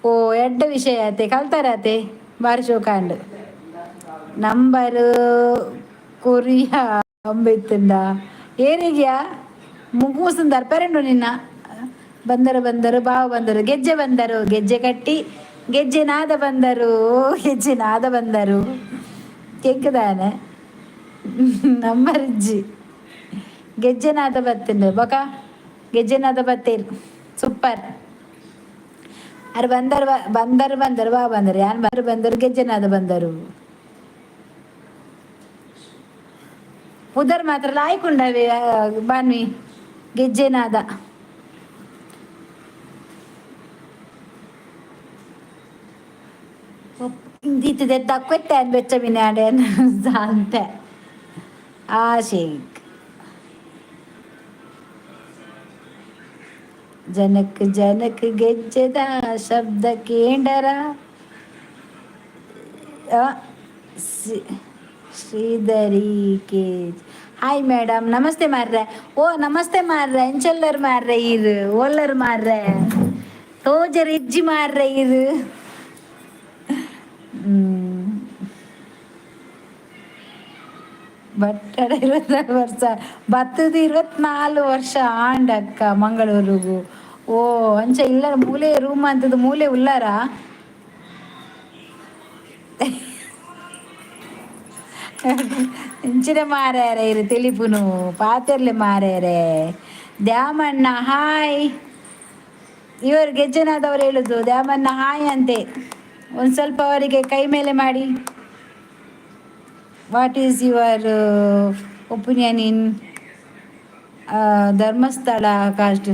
ಓ ಎಡ್ಡೆ ವಿಷಯ ಆತೆ, ಕಲ್ತಾರತೆ, ಬಾರಿ ಶೋಕಾಂಡ್. ನಂಬರ್ ಕೊರಿಯಾ ಅಂಬೆತ್ತುಂಡ ಏರಿಗ್ಯಾ ಮುಗುಸುಂದರ್ ಪೆರಂಡು ನಿನ್ನ. ಬಂದರು ಬಂದರು ಬಾವ ಬಂದರು, ಗೆಜ್ಜೆ ಬಂದರು, ಗೆಜ್ಜೆ ಕಟ್ಟಿ ಗೆಜ್ಜೆ ನಾದ ಬಂದರು, ಗೆಜ್ಜೆ ನಾದ ಬಂದರು. ಕೆಕ್ಕದಾನೆ ನಂಬರ್ಜಿ ಗೆಜ್ಜೆ ನಾದ ಬತ್ತುಂಡು ಬೊಕ ಗೆಜ್ಜೆ ನಾದ ಬತ್ತೇರು. ಸೂಪರ್. ಅರೆ ಬಂದರು ಬಂದರು ಬಂದರು ಬಾ ಬಂದರು ಯಾನ್ ಬಂದರು ಬಂದರು ಗೆಜ್ಜೆನಾದ ಬಂದರು. ಪುದರ್ ಮಾತ್ರ ಲಾಯ್ಕುಂಡವೆ ಬಾನ್ವಿ ಗೆಜ್ಜೆನಾದ. ಇಂದಿತ್ತಿದೆ ತಕ್ಕೊತ್ತೆ ಬೆಚ್ಚ ಮಿನಾಡೆ ಅಂತೆ ಆಶಿಕ್. ಜನಕ್ ಜನಕ್ ಗೆಜ್ಜೆದ ಶಬ್ದ ಕೇಂಡರ. ಶ್ರೀಧರಿ K, hi madam, ನಮಸ್ತೆ ಮಾರ್ರೆ. ಓ, ನಮಸ್ತೆ ಮಾರ್ರೆ. ಎಂಚೊಲ್ಲರ್ ಮಾರ್ರೆ ಈರ್? ಓಲ್ಲರ್ ಮಾರ್ರೆ? ತೋಜರ್ ಇಜ್ಜಿ ಮಾರ್ರೆ ಈರ್. ಬಟ್ಟಡ 24 ವರ್ಷ ಬತ್ತದ, 24 ವರ್ಷ ಆಂಡಕ್ಕ ಮಂಗಳೂರುಗು. ಓ, ಅಂಚ ಇಲ್ಲ ಮೂಲೆ ರೂಮ್ ಅಂತದ್ದು ಮೂಲೆ ಉಲ್ಲಾರ. ಇಂಚಿನ ಮಾರ್ಯಾರೆ ಇರು ತೆಲಿಪುನು ಪಾತೆರ್ಲೆ ಮಾರ್ಯಾರೆ. ದ್ಯಾಮಣ್ಣ ಹಾಯ್. ಇವರು ಗೆಜ್ಜೆನಾದವರು ಹೇಳುದು, ದ್ಯಾಮಣ್ಣ ಹಾಯ್ ಅಂತೆ. ಒಂದು ಸ್ವಲ್ಪ ಅವರಿಗೆ ಕೈ ಮೇಲೆ ಮಾಡಿ. What is your opinion in Dharmasthala caste?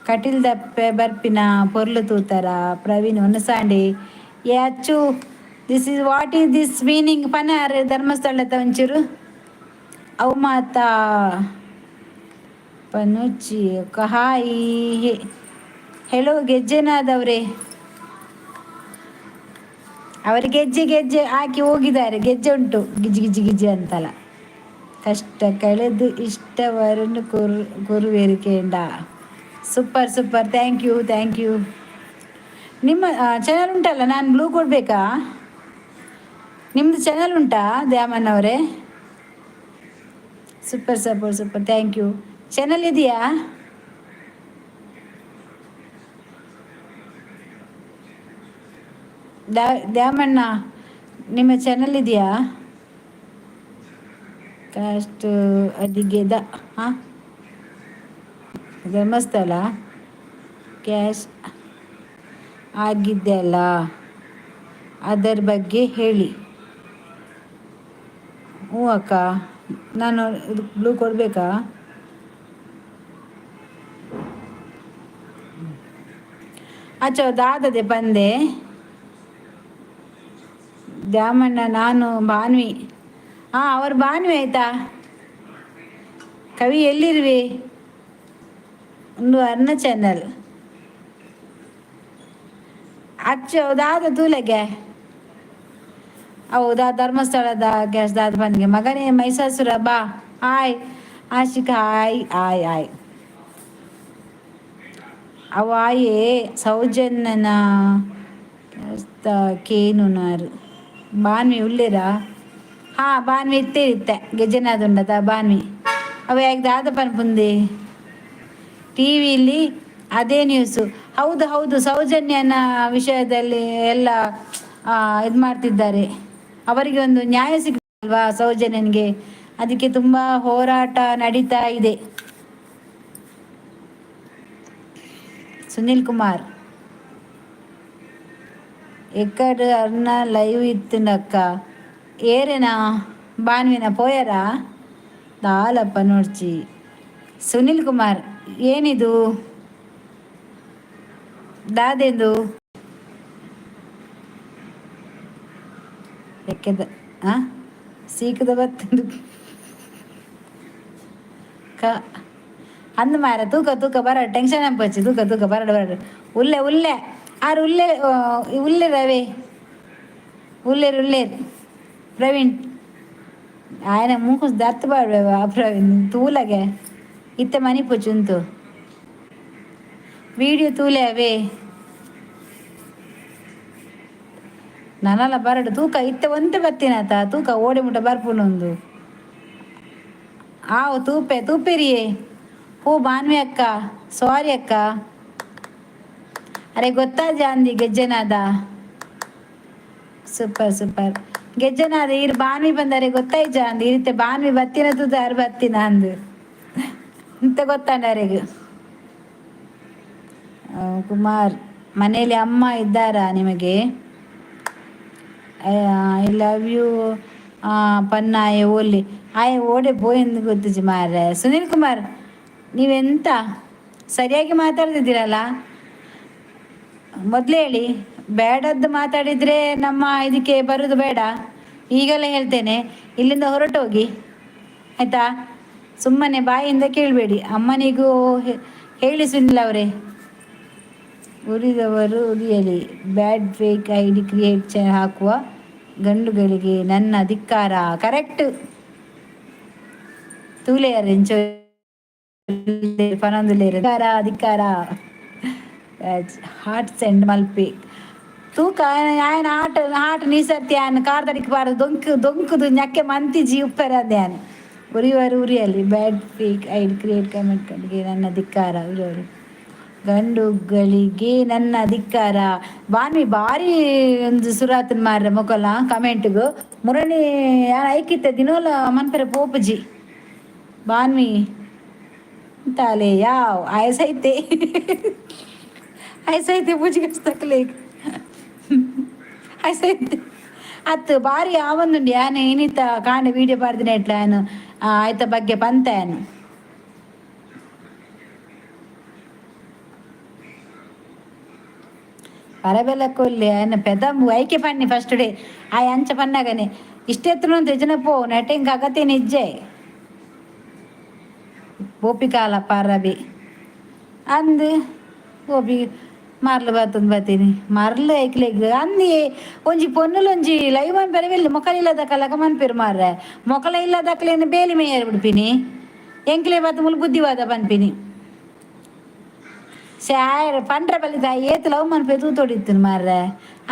Kateel ದಪ್ಪೆ ಬರ್ಪಿನ ಪೊರ್ಲು ತೂತರ ಪ್ರವೀಣ್ ಒನಸಾಂಡಿ. ಏ ಅಚ್ಚು, this is what is this meaning? Panar ಧರ್ಮಸ್ಥಳದ ಒಂಚೂರು ಅವು ಮಾತಾ ಪನುಚಿ. Hi, hello ಗೆಜ್ಜೆನಾದವ್ರೆ. ಅವರು ಗೆಜ್ಜೆ ಗೆಜ್ಜೆ ಹಾಕಿ ಹೋಗಿದ್ದಾರೆ. ಗೆಜ್ಜೆ ಉಂಟು, ಗಿಜಿ ಗಿಜಿ ಗಿಜಿ ಅಂತಲ್ಲ. ಕಷ್ಟ ಕಳೆದು ಇಷ್ಟವರನ್ನು ಕೊರು ಕೊರುವೆರಿಕೆಂಡ. Super super, thank you, thank you. ನಿಮ್ಮ ಚಾನಲ್ ಉಂಟಲ್ಲ, ನಾನು ಬ್ಲೂ ಕೊಡಬೇಕಾ? ನಿಮ್ಮದು ಚಾನಲ್ ಉಂಟಾ ದ್ಯಾಮಣ್ಣವರೇ? Super super super, thank you. Channel ಇದೆಯಾ? ದ್ಯಾಮಣ್ಣ, ನಿಮ್ಮ ಚಾನಲ್ ಇದೆಯಾ? ಕಾಸ್ಟ್ ಅಡಿಗೆದ. ಹಾಂ, ಧರ್ಮಸ್ಥಳ ಕ್ಯಾಶ್ ಆಗಿದೆಯಲ್ಲ, ಅದರ ಬಗ್ಗೆ ಹೇಳಿ. ಹ್ಞೂ ಅಕ್ಕ, ನಾನು ಇದು ಬ್ಲೂ ಕೊಡಬೇಕಾ? ಅಚ್ಚ, ದಾದದೆ ಬಂದೆ ದ್ಯಾಮಣ್ಣ. ನಾನು ಭಾನ್ವಿ. ಹಾಂ, ಅವರು ಭಾನ್ವಿ ಆಯ್ತಾ? ಕವಿ ಎಲ್ಲಿರುವೆ? ಒಂದು ಅರ್ಣ ಚಾನಲ್. ಅಚ್ಚ, ದಾದ ತೂಲೆಗೆ. ಹೌದಾ? ಧರ್ಮಸ್ಥಳದ ಗ್ಯಾಸ್ ದಾದ ಬಂದ್ಗೆ ಮಗನೇ. ಮೈಸಾಸುರ ಬಾ. Hi Ashika, hi hi hi. ಅವಾಯೇ ಸೌಜನ್ಯನ ಕೇನುನಾರು. ಬಾನ್ವಿ ಉಳ್ಳೇರಾ? ಹಾಂ, ಬಾನ್ವಿ ಇತ್ತೇ ಇತ್ತೆ ಗೆಜ್ಜೆನಾದುಂಡದ ಬಾನ್ವಿ. ಅವ ಯಾಕೆ ದಾದ ಪನ್ಪುಂದಿ? ಟಿ ವಿಲಿ ಅದೇ ನ್ಯೂಸು. ಹೌದು ಹೌದು, ಸೌಜನ್ಯನ ವಿಷಯದಲ್ಲಿ ಎಲ್ಲ ಇದು ಮಾಡ್ತಿದ್ದಾರೆ. ಅವರಿಗೆ ಒಂದು ನ್ಯಾಯ ಸಿಗಲ್ವಾ ಸೌಜನ್ಯನಿಗೆ? ಅದಕ್ಕೆ ತುಂಬ ಹೋರಾಟ ನಡೀತಾ ಇದೆ. ಸುನಿಲ್ ಕುಮಾರ್ ಎಕ್ಕಡ್ ಅರ್ನ ಲೈವ್ ಇತ್ತುಂಡಕ್ಕ. ಏರೆನಾ ಬಾನ್ವಿನ ಪೋಯರಾ ದಾಲಪ್ಪ ನೋಡ್ಚಿ. ಸುನಿಲ್ ಕುಮಾರ್, ಏನಿದು ದಾದೆಂದು ಎಕ್ಕೆದ? ಹಾಂ, ಸೀಕದ ಬತ್ತಂದು ಕ ಅಂದು ಮಾರ. ತೂಕ ತೂಕ ಬರ, ಟೆನ್ಷನ್ ಅನ್ಪಚ್ಚಿ. ತೂಕ ತೂಕ ಬರಡು ಬರಡು. ಉಲ್ಲೆ ಉಲ್ಲೆ ಆರು ಉಲ್ಲೆ ಉಲ್ಲೆ ರವೆ ಉಲ್ಲೇರು ಉಲ್ಲೇರು. ಪ್ರವೀಣ್ ఆయన ಮೂಕು ದತ್ತು ಬಾಡ್ವೆ ಪ್ರವೀಣ್. ತೂಲಗೆ ಇತ್ತೆ ಮನಿಪುಚುಂತು ವಿಡಿಯೋ ತೂಲೆ ಅವೇ. ನನಲ ಬರಡು ತೂಕ ಇತ್ತೆ ಒಂತೆ ಬತ್ತಿನಾತ. ತೂಕ ಓಡೆ ಮುಟ್ಟ ಬರ್ಪುನೊಂದು. ಆವು ತೂಪೆ ತೂಪೆರಿಯೇ. ಓ ಬಾನ್ವಿ ಅಕ್ಕ, ಸಾರಿ ಅಕ್ಕ. ಅರೆ ಗೊತ್ತಾ ಜಾಂದಿ ಗೆಜ್ಜೆನಾದ. Super super ಗೆಜ್ಜೆನಾದ. ಇರು ಬಾನ್ವಿ ಬಂದರೆ ಗೊತ್ತಾಯ್ತು ಜಾಂದಿ. ಈ ರೀತಿ ಬಾನ್ವಿ ಬತ್ತಿನ ತೂದು ಅರು ಬತ್ತಿನ ಅಂದು ಇಂತ ಗೊತ್ತಾಂಡ ಅರೆಗ್. ಕುಮಾರ್, ಮನೆಯಲ್ಲಿ ಅಮ್ಮ ಇದ್ದಾರಾ ನಿಮಗೆ? I love you ಪನ್ನಾಯ ಓಲಿ ಆಯ್ ಓಡೆ ಪೋಯೆಂದು ಗೊತ್ತಿಜಿ ಮಾರ್ರೆ. ಸುನೀಲ್ ಕುಮಾರ್, ನೀವೆಂತ ಸರಿಯಾಗಿ ಮಾತಾಡ್ತಿದ್ದೀರಲ್ಲ? ಮೊದಲೇ ಹೇಳಿ, ಬೇಡದ್ದು ಮಾತಾಡಿದರೆ ನಮ್ಮ ಇದಕ್ಕೆ ಬರೋದು ಬೇಡ. ಈಗಲೇ ಹೇಳ್ತೇನೆ, ಇಲ್ಲಿಂದ ಹೊರಟೋಗಿ, ಆಯಿತಾ? ಸುಮ್ಮನೆ ಬಾಯಿಂದ ಕೇಳಬೇಡಿ. ಅಮ್ಮನಿಗೂ ಹೇಳಿ ಸುನಿಲ್ ಅವರೇ. ಉರಿದವರು ಉರಿಯಲಿ. ಬ್ಯಾಡ್ ಫೇಕ್ ಐಡಿ ಕ್ರಿಯೇಟ್ ಹಾಕುವ ಗಂಡುಗಳಿಗೆ ನನ್ನ ಧಿಕ್ಕಾರ. ಕರೆಕ್ಟ್. ತೂಲೆಯರ್ ಎಂಚ ಪನೊಂದುಲ್ಲೆರ್. ಧಿಕ್ಕಾರ, ಧಿಕ್ಕಾರ. ಹಾರ್ಟ್ ಸೆಂಡ್ ಮಲ್ಪಿ ತೂಕ. ಆಯನ ಆಟ ಆಟ ನೀಸರ್ತಿ ಆಯನ ಕಾರ್ದಡಿಕ್ ಬಾರದು ದೊಂಕು ದೊಂಕುದು ñಕ್ಕೆ ಮಂತಿಜಿ ಉಪ್ಪೆರಂದೆ ಯಾನ್. ಉರಿಯುವರು ಉರಿಯಲಿ. ಬ್ಯಾಡ್ ಫೇಕ್ ಐಡಿ ಕ್ರಿಯೇಟ್ ಕಮೆಂಟ್ ಗಳಿಗೆ ನನ್ನ ಧಿಕ್ಕಾರ. ಉರಿಯವರು ಗಂಡುಗಳಿಗೆ ನನ್ನ ಧಿಕ್ಕಾರ. ಬಾನ್ವಿ ಬಾರಿ ಒಂದು ಸುರಾತನ್ ಮಾರ್ರೆ ಮೊಕಲ ಕಮೆಂಟ್ಗು. ಮುರಣಿ ಯಾನ್ ಐಕಿತ್ತೆ ದಿನೋಲ ಮನ್ಪೆರೆ ಪೋಪುಜಿ. ಬಾನ್ವಿ ತಾಲೆ ಯಾವ್ ಆಯಸೈತೆ ಆಯಸೈತೆ ಪೂಜೆ ತಕ್ಲೇಗ್ ಆಯಸೈತೆ ಅತ್ತು ಬಾರಿ ಆವೊಂದುಂಡು. ಯಾನ್ ಇನಿತ ಕಾಂಡೆ ವೀಡಿಯೋ ಪಾಡ್ದಿನ ಎಟ್ಲ ಯಾನ್ ಆಯ್ತ ಬಗ್ಗೆ ಪಂತ ಯಾನ್. ಪರಬೆಲ್ಲ ಕೊಲ್ಲಿ ಆಯನ ಪೆದಂಬು ಐಕೆ ಪನ್ನಿ ಫಸ್ಟ್ ಡೇ ಆಯ್ ಅಂಚ ಪನ್ನಗನೆ ಇಷ್ಟೆತ್ತನ ತೆಜನ ಪೋ ನೆಟೆಂಗ್ ಅಗತ್ಯ ನಿಜ್ಜೆ ಗೋಪಿಕಾಲ ಪರಬಿ ಅಂದ್ ಗೋಪಿ ಮರ್ಲು ಬತ್ತೊಂದು ಬತ್ತೀನಿ ಮರ್ಲು ಐಕ್ಲೆಗ್ ಅಂದಿ ಒಂಜಿ ಪೊನ್ನುಲೊಂಜಿ ಲೈವ್ ಮನ್ಪೆರೆ ಬೆಲ್ಲಿ ಮೊಕಲ್ ಇಲ್ಲದಕಲಕ ಮನ್ಪೆರು ಮಾರ್ರೆ. ಮೊಕಲ ಇಲ್ಲದಕ್ಲೇನು ಬೇಲಿ ಮೇಯರ್ ಬಿಡ್ಪಿನಿ. ಎಂಕ್ಲೆ ಬತ್ತ ಮುಲ್ ಬುದ್ಧಿವಾದ ಪನ್ಪಿನಿ. ಆಯ್ ಪಂಡ್ರ ಬಲಿತ ಏತ್ ಲವ್ ಮನ್ಪೆ ತೂತೊಡಿತ್ತಿನ ಮಾರ್ರೆ.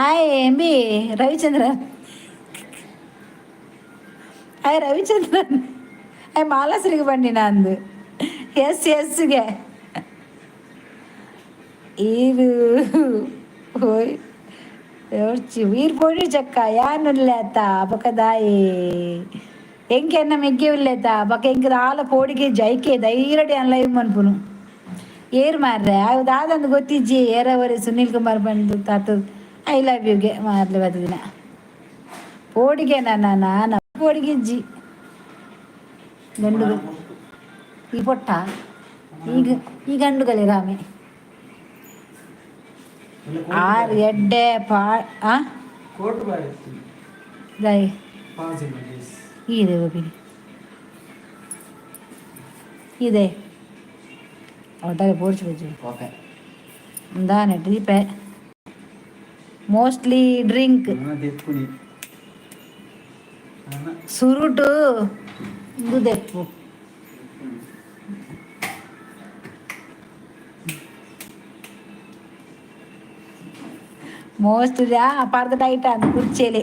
ಆಯ್ ಎಂಬಿ ರವಿಚಂದ್ರನ್, ಆಯ್ ರವಿಚಂದ್ರನ್, ಆಯ್ ಮಾಲಾಶ್ರೀಗೆ ಬಂಡಿನ ಅಂದು. ಎಸ್ ಎಸ್ಗೆ ಈರು ಓಯ್ ಯೋಡ್ಚಿ ವೀರ್ ಪೋಡಿ ಚಕ್ಕ ಯಾನ್ ಉಲ್ಲೇತ ಬೊಕ ದಾಯೆ ಎಂಕೆ ಎನ್ನ ಮೆಗ್ಗೆ ಉಲ್ಲೇತ ಬೊಕ ಎಂಕ್ ದಾಲ ಪೋಡಿಗೆ ಜೈಕೆ ಧೈರ್ಯಡ್ ಯಾನ್ ಲೈವ್ ಮನ್ಪುನು. ಏರ್ ಮಾರ್ರೆ ಅವು ದಾದಂದು ಗೊತ್ತಿಜ್ಜಿ. ಏರವರೆ ಸುನೀಲ್ ಕುಮಾರ್ ಬಂದು ತಾತ I love ಯುಗೆ ಮಾರ್ಲೆ ಬತ್ತದಿನ ಪೋಡಿಗೆ ನನ್ನ ನಾನ ಪೋಡಿಗೆ ಇಜ್ಜಿ ಗಂಡು ಈ ಪೊಟ್ಟ ಈಗ ಈ ಗಂಡುಗಲೆ ರಾಮೆ ಆರ್ ಎಡ್ಡೆ ಪಾ ಆ ಕೋರ್ಟ್ ಬಾರಿ ದಾಯೆ ಪಾಸ್ ಇಮೇಜಸ್. ಇದೆ ಗೋಪಿನಿ ಇದೆ ಒಟ್ಟಾರೆ ಪೋಡ್ಚು ಬಜ್ಜು. ಓಕೆ. ದಾನೆ ದೀಪೆ ಮೋಸ್ಟ್ಲಿ ಡ್ರಿಂಕ್. ದೆಪ್ಪುನಿ. ಸುರುಟು ಇಂದು ದೆಪ್ಪು. ಮೋಸ್ಟ್ ಪರ್ದ ಟೈಟ್ ಅಂದ್ ಕುರ್ಚೇಲಿ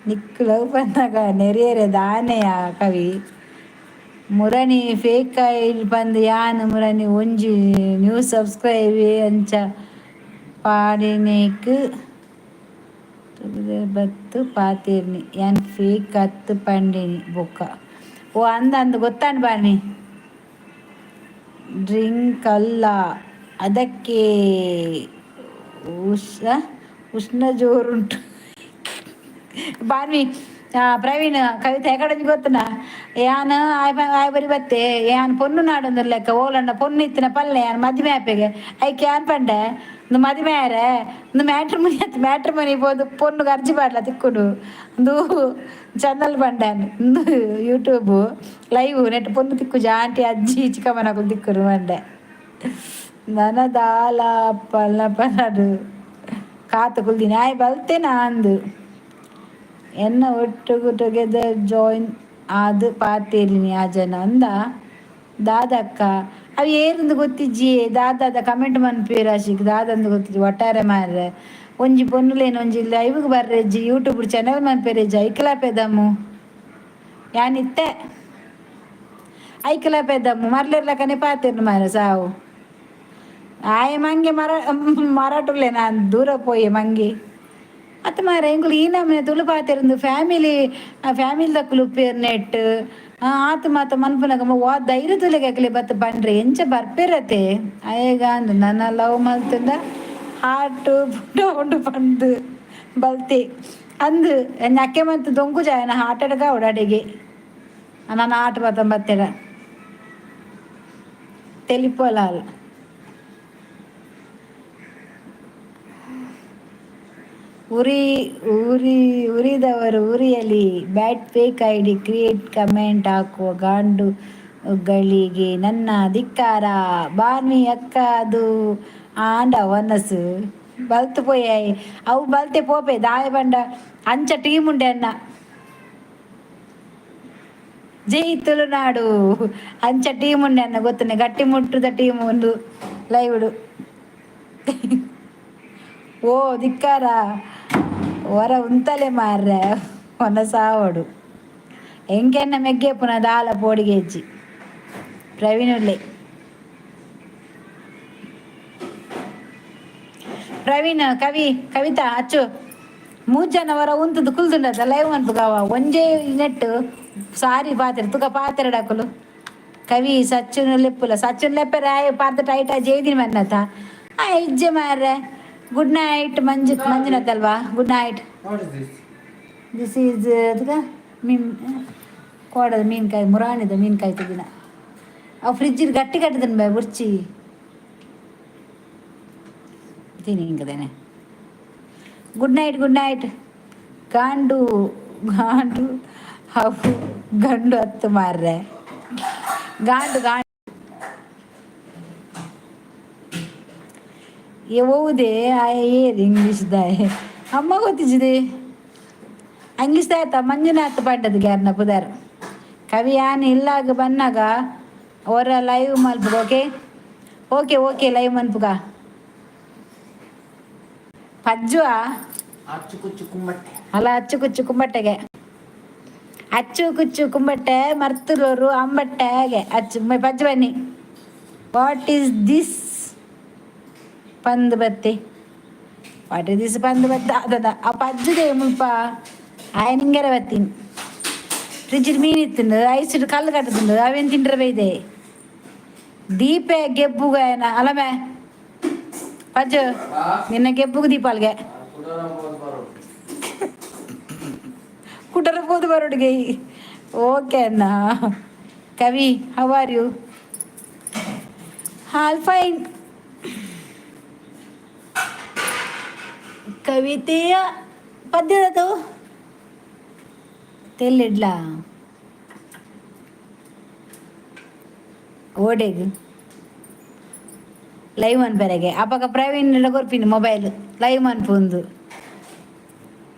ನಿಕ್ಲು ಬಂದಾಗ ನೆರಿಯರೆ ದಾನೆಯ ಕವಿ ಮುರಣಿ ಫೇಕ್ ಐಡಿ ಪಂದ್ ಯಾನ್ ಮುರಣಿ ಒಂಜಿ ನ್ಯೂ ಸಬ್ಸ್ಕ್ರೈಬ್ ಅಂಚ ಪಾಡಿನೇಕ್ ಬತ್ತು ಪಾತೆರ್ನಿ. ಯಾನ್ ಫೇಕ್ ಅತ್ತ್ ಪಂಡಿನಿ ಬೊಕ್ಕ ಓ ಅಂದ ಅಂದ್ ಗೊತ್ತಾಂಡ್ ಬಾನಿ. ಡ್ರಿಂಕ್ ಅಲ್ಲ ಅದಕ್ಕೆ ಉಷ್ಣ ಉಷ್ಣ ಜೋರುಂಟು ಬಾನ್ವಿ. ಪ್ರವೀಣ್ ಕವಿತೆ ಎಕಡೊಂಜಿ ಗೊತ್ತುನ ಯಾನ್ ಆಯ್ ಆಯ್ ಬರಿ ಬತ್ತೆ ಯಾನ್ ಪೊನ್ನು ನಾಡೊಂದು ಲೆಕ್ಕ ಓಲಂಡ ಪೊನ್ನು ಇತ್ತಿನ ಪಲ್ಲೆ ಯಾನ್ ಮದಿಮೆ ಆಪೆಗೆ ಐಕ್ ಯಾನ್ ಪಂಡೆ ಇಂದು ಮದಿಮೆ ಆಯರೆ ಇಂದು ಮ್ಯಾಟ್ರಿಮೋನಿ ಅತ್ ಮ್ಯಾಟ್ರಿಮೋನಿ ಪೋದು ಪೊನ್ನುಗ್ ಅರ್ಜಿ ಪಾಡ್ಲ ತಿಕ್ಕುಡು. ಇಂದು ಚಾನಲ್ ಪಂಡೆ ಇಂದು ಯೂಟ್ಯೂಬ್ ಲೈವ್ ನೆಟ್ ಪೊನ್ನು ತಿಕ್ಕುಜ ಆಂಟಿ ಅಜ್ಜಿ ಚಿಕ್ಕಮ್ಮನಕುಲು ತಿಕ್ಕುರು ಪಂಡೆ. ನನ ದಾಲ ಪಲ್ಲ ಪನಡು ಕಾತು ಕುಲ್ದಿನಿ ಆಯ್ ಬಲ್ತೆನಾ ಅಂದು ಎನ್ನ ಒಟ್ಟುಗು ಟುಗೆದರ್ ಜಾಯಿನ್ ಆದ್ ಪಾತೆರಿನಿ ಆ ಜನ ಅಂದ ದಾದಕ್ಕ ಅವು ಏರಿಂದು ಗೊತ್ತಿಜ್ಜಿ. ದಾದಾದ ಕಮೆಂಟ್ ಮನ್ಪುವೆರ್ ಆಶಿಕ್ ದಾದಂದು ಗೊತ್ತಿಜ್ಜಿ. ಒಟ್ಟಾರೆ ಮಾರ್ರೆ ಒಂಜಿ ಪೊನ್ನುಲೇನ್ ಒಂಜಿ ಲೈವ್ಗ್ ಬರ್ರೆಜ್ಜಿ ಯೂಟ್ಯೂಬ್ ಚಾನಲ್ ಮನ್ಪೆರೆಜ್ಜಿ ಐಕ್ಲಾ ಪೆದಮ್ಮು ಯಾನ್ ಇತ್ತೆ ಐಕ್ಲಾ ಪೆದಮ್ಮು ಮರ್ಲೆರ್ಲಕನೆ ಪಾತೆರ್ನು ಮಾರ್ರೆ ಸಾವು ಆಯೆ ಮಂಗೆ ಮರ ಮರಾಟುಲ್ಲೆ ನಾನ್ ದೂರ ಪೋಯೆ ಮಂಗೆ ಅತ್ತ ಮಾರ್ರೆ. ಎಂಕುಲು ಈ ನಮೂನೆ ತುಳು ಪಾತೆರೊಂದು ಫ್ಯಾಮಿಲಿ ಫ್ಯಾಮಿಲಿ ದಕುಲು ಉಪ್ಪೇರ್ ನೆಟ್ ಆತ್ ಮಾತ ಮನ್ಪುನಗ ವಾ ಧೈರ್ಯ ತುಲೆಗೆ ಅಕ್ಲೆ ಬತ್ತ ಪಂಡ್ರೆ ಎಂಚ ಬರ್ಪೆರತೆ ಅಯೆಗ ಅಂದ್ ನನ ಲವ್ ಮಲ್ತುಂಡ ಹಾರ್ಟ್ ಉಂಡು ಪಂದ್ ಬಲ್ತೆ ಅಂದ್ ಅಕ್ಕೆ ಮಂತ್ ದೊಂಕುಜ ಎನ್ನ ಹಾರ್ಟ್ ಅಟ್ಯಾಕ್ ಆವಡ್ ಅಡೆಗೆ ನನ ಆಟ ಬತ್ತೊಂದು ಬತ್ತೆಡ ತೆಲಿಪೊಲಾಲ್. ಉರಿ ಉರಿ ಉರಿದವರು ಉರಿಯಲಿ. ಬ್ಯಾಡ್ ಫೇಕ್ ಐಡಿ ಕ್ರಿಯೇಟ್ ಕಮೆಂಟ್ ಹಾಕುವ ಗಾಂಡುಗಳಿಗೆ ನನ್ನ ಧಿಕ್ಕಾರ. ಬಾರ್ಮಿ ಅಕ್ಕ, ಅದು ಆಂಡ ವನಸು ಬಲ್ತು ಪೋಯಾಯಿ. ಅವು ಬಲ್ತೆ ಪೋಪೆ ದಾಯ ಬಂಡ ಅಂಚ ಟೀಮ್ ಉಂಡೆ ಅನ್ನ. ಜೈ ತುಳುನಾಡು. ಅಂಚ ಟೀಮ್ ಉಂಡೆ ಅನ್ನ ಗೊತ್ತನೆ. ಗಟ್ಟಿ ಮುಟ್ಟುದ ಟೀಮ್ ಒಂದು ಲೈವ್ಡು. ಓ ಧಿಕ್ಕಾರ, ಹೊರ ಉಂತಲೆ ಮಾರ್ರೆ ಒನಸಾವಡು. ಎಂಕೆನ್ನ ಮೆಗ್ಗೆ ಪುನಃ ದಾಲ ಪೋಡಿಗೆ ಹೆಜ್ಜಿ. ಪ್ರವೀಣ್ ಉಲ್ಲೆ. ಪ್ರವೀಣ್, ಕವಿ, ಕವಿತಾ, ಅಚ್ಚು ಮೂರು ಜನ ವರ ಉಂತುದು ಕುಲ್ದುಂಡದ ಲೈವ್ ಮನ್ಪುಗವ. ಒಂಜೇ ನೆಟ್ ಸಾರಿ ಪಾತ್ರೆ ತುಕ ಪಾತ್ರೆ ಡಾಕುಲು. ಕವಿ, ಸಚ್ಚುನ ಲೆಪ್ಪುಲ. ಸಚ್ಚುನ ಲೆಪ್ಪರೆ ಆಯ್ ಪಾತ್ರ ಟೈಟ್ ಜೈದಿನ ಮನ್ನತ ಆ ಇಜ್ಜೆ ಮಾರ್ರೆ. ಗುಡ್ ನೈಟ್ ಮಂಜು. ಮಂಜುನಾಥ್ ಅಲ್ವಾ? Good night. What is this? This is ಅದಕ್ಕ ಮೀನ್ ಕೋಡದ ಮೀನ್ಕಾಯಿ, ಮುರಾಣಿದ ಮೀನ್ಕಾಯಿ ತೆಗಿನ. ಅವು ಫ್ರಿಜ್ ಗಟ್ಟಿ ಕಟ್ಟದನ್ ಬೈ ಬುರ್ಚಿ ತಿನಿ ಹಿಂಗದೇನೆ. Good night, good night. ಗಾಂಡು ಗಾಂಡು, ಅವು ಗಂಡು ಹತ್ತು ಮಾರ್ರೆ. ಗಾಂಡು ಗಾಂಡು ಏ ಹೋದೆ ಏರ್ ಇಂಗ್ಲೀಷ್ ದಾಯ ಅಮ್ಮ ಗೊತ್ತಿಜ್ಜಿದೆ. ಇಂಗ್ಲೀಷ್ ಆಯ್ತಾ? ಮಂಜುನಾಥ್ ಪಂಡದ ಗ್ಯಾರ್ನ ಪುದರ್. ಕವಿ, ಯಾನ್ ಇಲ್ಲಾಗ ಬನ್ನಾಗ ಅವರ ಲೈವ್ ಮಲ್ಪುಗ. ಓಕೆ ಓಕೆ ಓಕೆ, ಲೈವ್ ಮನ್ಪುಗ ಪಜ್ಜುವ. ಅಚ್ಚು ಕುಚ್ಚು ಕುಮ್ಮಟ್ಟೆ. ಅಲ್ಲ, ಅಚ್ಚು ಕುಚ್ಚು ಕುಂಬಟ್ಟೆಗೆ. ಅಚ್ಚು ಕುಚ್ಚು ಕುಂಬಟ್ಟೆ ಮರ್ತುಲೋರು ಅಂಬಟ್ಟೆಗೆ ಅಚ್ಚು ಪಜ್ಜು ಬನ್ನಿ. What is this ಪಂದ್ ಬತ್ತಿ? What is this ಪಂದ್ ಬತ್ತ? ಅದದ ಆ ಪಜ್ಜುದೆ ಮುಲ್ಪ ಆಯ್ ನಿಂಗೆರೆ ಬತ್ತೀನಿ. ಫ್ರಿಜ್ ಮೀನು ಇತ್ತುಂಡು, ಐಸ್ ಕಲ್ಲು ಕಟ್ಟುಂಡು. ಅವೇನು ತಿಂಡ್ರೆ ಬೈದೆ ದೀಪೆ ಗೆಬ್ಬುಗ ಏನ ಅಲಮೆ ಪಜ್ಜು ನಿನ್ನ ಗೆಬ್ಬುಗ ದೀಪಾಲ್ಗೆ ಕುಟರ ಹೋದು ಬರೋಡಿಗೆ. ಓಕೆ ಅಣ್ಣ. ಕವಿ, how are you? All fine. ಕವಿತೆಯ ಪದ್ಯದದು ತೆಲ್ಲಿಡ್ಲಾ ಓಡೆಗ್ ಲೈವ್ ಅನ್ಪೆರೆಗೆ ಅಪಗ ಪ್ರವೀಣ್ ಕೊರ್ಪಿನಿ ಮೊಬೈಲ್ ಲೈವ್ ಅನ್ಪುಂದು.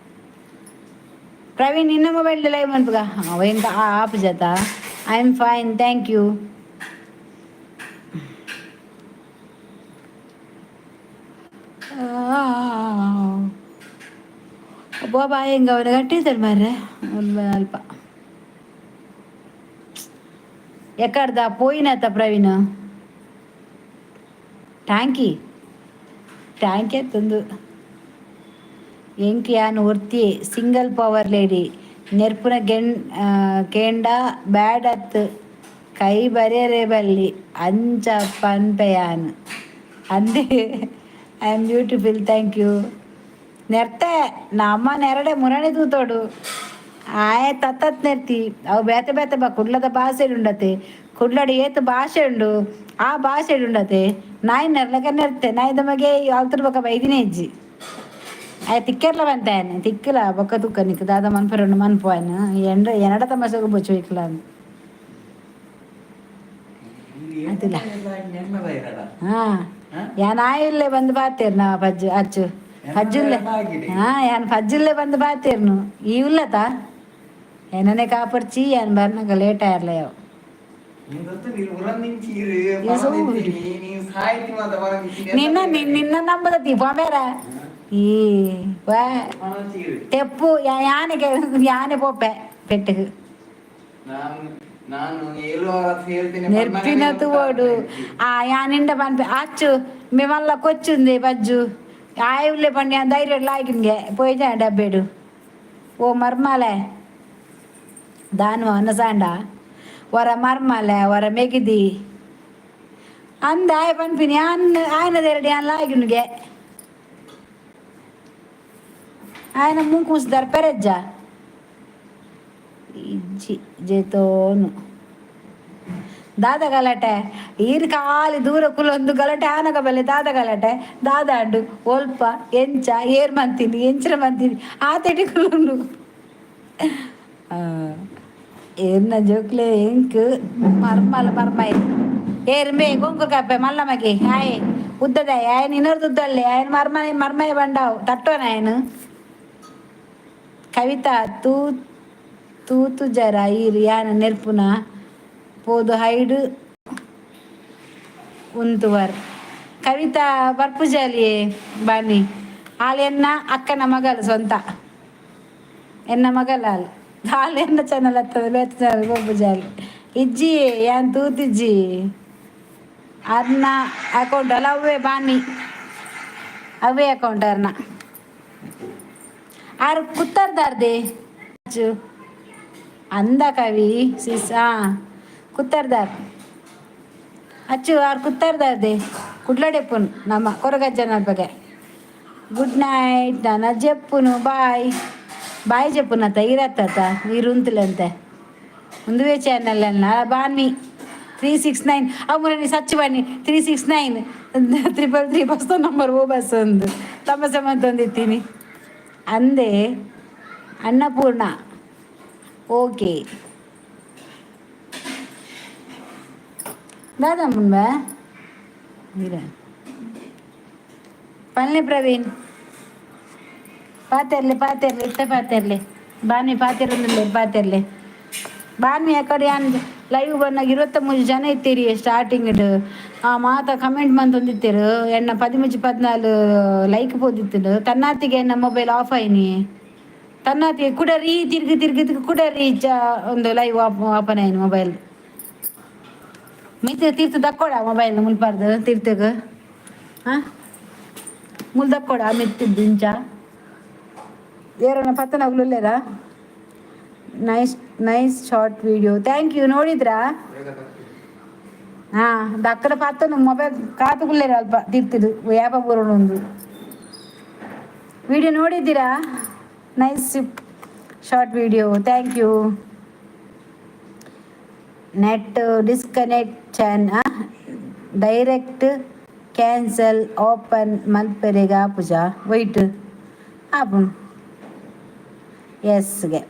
ಪ್ರವೀಣ್, ನಿನ್ನ ಮೊಬೈಲ್ ಲೈವ್ ಅನ್ಪುಗ. ಅವ ಎಂಕ app ಜತ. I am fine, thank you. ಅಬ್ಬಾ, ಹೆಂಗ ಅವನ ಗಟ್ಟಿದ್ದಾರೆ ಮಾರ್ರೆ. ಅಲ್ಪ ಎಕ್ಕಡ್ದ ಪೋಯಿನತ್ತ ಪ್ರವೀಣ್? ಟ್ಯಾಂಕಿ ಟ್ಯಾಂಕಿ ತಂದು ಎಂಕ್ ಯಾನ್ ಒರ್ತಿ ಸಿಂಗಲ್ ಪವರ್ ಲೇಡಿ. ನೆರ್ಪುನ ಗೆಣ್ ಕೇಂಡ ಬ್ಯಾಡ್ ಅತ್, ಕೈ ಬರೆಯರೆ ಬಲ್ಲಿ ಅಂಚ ಪನ್ಪೆ ಯಾನ್ ಅಂದೆ. I am beautiful, thank you. ನೆರ್ತೆ ನಮ್ಮ ನೆರಡೆ ಮುರಣಿ ತೂತೋಡು ಆಯೆ ತತ್ತತ್ ನೆರ್ತಿ. ಅವು ಬೇತೆ ಬೇತೆ ಬಾ ಕುಡ್ಲದ ಭಾಷೆ ಉಂಡತೆ. ಕುಡ್ಲಡ್ ಏತ್ ಭಾಷೆ ಉಂಡು, ಆ ಭಾಷೆ ಉಂಡತೆ. ನಾಯಿ ನೆರ್ಲಕ ನೆರ್ತೆ. ನಾಯಿದ ಮಗೆ ಅಲ್ತುರ್ ಬೊಕ ಬೈದಿನೇ ಇಜ್ಜಿ. ಆಯ್ ತಿಕ್ಕೆರ್ಲ ಬಂತಾಯನ್ ತಿಕ್ಕಲ ಬೊಕ್ಕ ತುಕ್ಕ ನಿಕ್ ದಾದ ಮನ್ಪೆರುಂಡು ಮನ್ಪು. ಆಯ್ನ ಎಂಡ ಎನಡ ತಮಾಷೆಗ್ ಬೊಚ್ಚು ಇಕ್ಲ ಅತಿಲ್ಲ. ಹಾ, ಯಾನ್ ಆಯಿಲ್ಲೇ ಬಂದು ಬಾತೇರ್ ನಾ ಪಜ್ಜು ಅಚ್ಚು ಪಜ್ಜುಲ್ಲೆ. ಹಾ, ಯಾನ್ ಪಜ್ಜುಲ್ಲೆ ಬಂದು ಬಾತೇರ್ನು. ಈ ಉಲ್ಲತ ಏನನೆ ಕಾಪರ್ಚಿ. ಯಾನ್ ಬರ್ನಾಗ ಲೇಟ್ ಆಯರ್ಲ ಯಾವ. ನಿನ್ನ ನಿನ್ನ ನಂಬದತಿ ಪೋಮೇರ ಈ ವಾ ತೆಪ್ಪು ಯಾನೆಗೆ ಯಾನೆ ಪೋಪೆ ಪೆಟ್ಟಿಗೆ. ನೆರ್ಪಿನ ತೂವೋಡು. ಆ ಯಾನಿಂಡ ಪನ್ಪೆ ಅಚ್ಚು ಮೇಮಲ್ಲ ಕೊಚ್ಚುಂದೆ ಬಜ್ಜು ಆಯುಲ್ಲೆ ಪಂಡ್ಯ ಧೈರ್ಯ ಲಾಗಿನ್ಗೆ ಪೋಯ್ಜ ಡಬ್ಬೇಡು. ಓ ಮರ್ಮಾಲೆ ದಾನು ಅನಸಾಂಡ ವರ ಮರ್ಮಾಲೆ ವರ ಮೆಗಿದಿ ಅಂದ ಆಯ್ ಪನ್ಪಿನಿ. ಅನ್ ಆಯನದೆರಡು ಯಾನ್ ಲಾಗಿನ್ಗೆ ఆయన ಮೂಕು ಪೆರೆಜ್ಜ ಇಜ್ಜಿ ಜೇತೋನು. ದಾದ ಗಲಾಟೆ? ಈರ್ ಖಾಲಿ ದೂರ ಕುಲೊಂದು ಗಲಾಟೆ ಆನಗ ಬಲ್ಲೆ. ದಾದ ಗಲಾಟೆ? ದಾದಾಂಡು? ಒಲ್ಪ, ಎಂಚ, ಏರ್ ಮಂತೀನಿ, ಎಂಚಿನ ಮಂತೀನಿ, ಆತೆಟಿ ಕುಲೊಂದು. ಏರ್ನ ಜೋಕ್ಲೆ ಎಂಕ್ ಮರ್ಮಲ ಮರ್ಮೈ. ಏರ್ ಮೇ ಗೊಂಕು ಕಪ್ಪೆ ಮಲ್ಲ ಮಗೆ ಆಯೆ ಉದ್ದದಾಯ. ಆಯನ ಇನ್ನೊರ್ದು ಉದ್ದಲ್ಲೆ. ಆಯನ ಮರ್ಮನೆ ಮರ್ಮಯ ಬಂಡಾವು ತಟ್ಟೋನ ಆಯನು. ಕವಿತಾ ತೂ ತೂತು ಜರ ಈರ್ ಯಾನ ನೆರ್ಪುನ ಪೋದು ಹೈಡ್ ಉಂತುವರ್. ಕವಿತಾ ಬರ್ಪುಜಾಲಿಯೇ ಬಾನಿ. ಆಲ್ ಎನ್ನ ಅಕ್ಕನ ಮಗಲು, ಸ್ವಂತ ಎನ್ನ ಮಗಲ ಆಲ್. ಆಲ್ ಎನ್ನ ಚಾನಲ್ ಹತ್ತದ, ಬೇತೆ ಚಾನಲ್ ಪೋಪುಜಾಲಿ. ಇಜ್ಜಿ, ಯಾನ್ ತೂತಿಜ್ಜಿ. ಅರ್ನ ಅಕೌಂಟ್ ಅಲ್ಲ ಅವೇ ಬಾನಿ, ಅವೇ ಅಕೌಂಟ್ ಅರ್ನ. ಆರ್ ಕುತ್ತರ್ದಾರ್ದೆ ಅಂದ ಕವಿ ಸಿಸ್. ಆ ಕುತ್ತರ್ದಾರ್ ಅಚ್ಚು, ಆರ್ ಕುತ್ತರ್ದಾರ್ದೆ. ಕುಡ್ಲಡೆಪ್ಪುನು ನಮ್ಮ ಕೊರಗಜ್ಜನ ಬಗ್ಗೆ. ಗುಡ್ ನೈಟ್ ನಾನ ಜೆಪ್ಪುನು. ಬಾಯ್ ಬಾಯ್ ಜೆಪ್ಪುನತ್ತ ಇರತ್ತ ಇರುಂತಲಂತೆ. ಒಂದುವೇ ಚಾನಲ್ ಅಲ್ಲ ಬಾನ್ವಿ 369. ಅವು ಸಚ್ಚು ಬನ್ನಿ. 369333 bus number. ಓ ಬಸ್ ಒಂದು ತಮ್ಮ ಮಂತೊಂದಿತ್ತೀನಿ ಅಂದೆ. ಅನ್ನಪೂರ್ಣ ಓಕೆ. ದಾದಾ ಮುನ್ಬ ಇರ ಪಲ್ಲೆ. ಪ್ರವೀಣ್ ಪಾತೆರ್ಲೆ, ಪಾತೆರ್ಲೆ, ಇತ್ತ ಪಾತೆರ್ಲೆ. ಬಾನ್ವಿ ಪಾತೆರೊಂದುಲ್ಲೆರ್, ಪಾತೆರ್ಲೆ ಬಾನ್ವಿ. ಅಕಡೆ ಯಾನ್ ಲೈವ್ ಬನ್ನಾಗ 23 ಜನ ಇತ್ತೀರಿ ಸ್ಟಾರ್ಟಿಂಗ್. ಆ ಮಾತ ಕಮೆಂಟ್ ಮಂತೊಂದಿತ್ತೆರ್. ಎನ್ನ 13 14 ಲೈಕ್ ಪೋದಿತ್ತುಂಡು. ತನ್ನಾತಿಗೆ ಎನ್ನ ಮೊಬೈಲ್ ಆಫ್ ಆಯ್ನಿ. ತನ್ನಾತಿಗೆ ಕುಡ ರೀ ತಿರ್ಗಿ ತಿರ್ಗಿ ತಿರ್ಗಿ ಕುಡ ರೀಚ್ ಒಂದು ಲೈವ್ ಓಪನ್ ಆಯ್ನಿ. ಮೊಬೈಲ್ ಮಿತ್ ತೀರ್ಥ ದಕ್ಕೊಡ ಮೊಬೈಲ್ ಮುಲ್ಪಾರ್ದು ತೀರ್ಥಗ್. ಹಾಂ, ಮುಲ್ ದಕ್ಕೊಡ ಮಿತ್ತಿದ್ದು. ಇಂಚ ಏರನ ಪತ್ತನಗ್ಲು. Nice nice short video, thank you. ನೋಡಿದ್ರಾ? ಹಾಂ, ದಕ್ಕಡ ಪತ್ತನು ಮೊಬೈಲ್ ಕಾತುಗುಲ್ಲೇರ ಅಲ್ಪ ತೀರ್ತಿದ್ದು ಯಾಪ ಬರೋಣ. ಒಂದು ವಿಡಿಯೋ ನೋಡಿದ್ದೀರಾ? Nice short video, thank you. Net disconnection, direct cancel open ಮಲ್ಪೆರೆಗ ಆಪುಜ. White ಆಪುಂಡು ಎಸ್ಗೆ.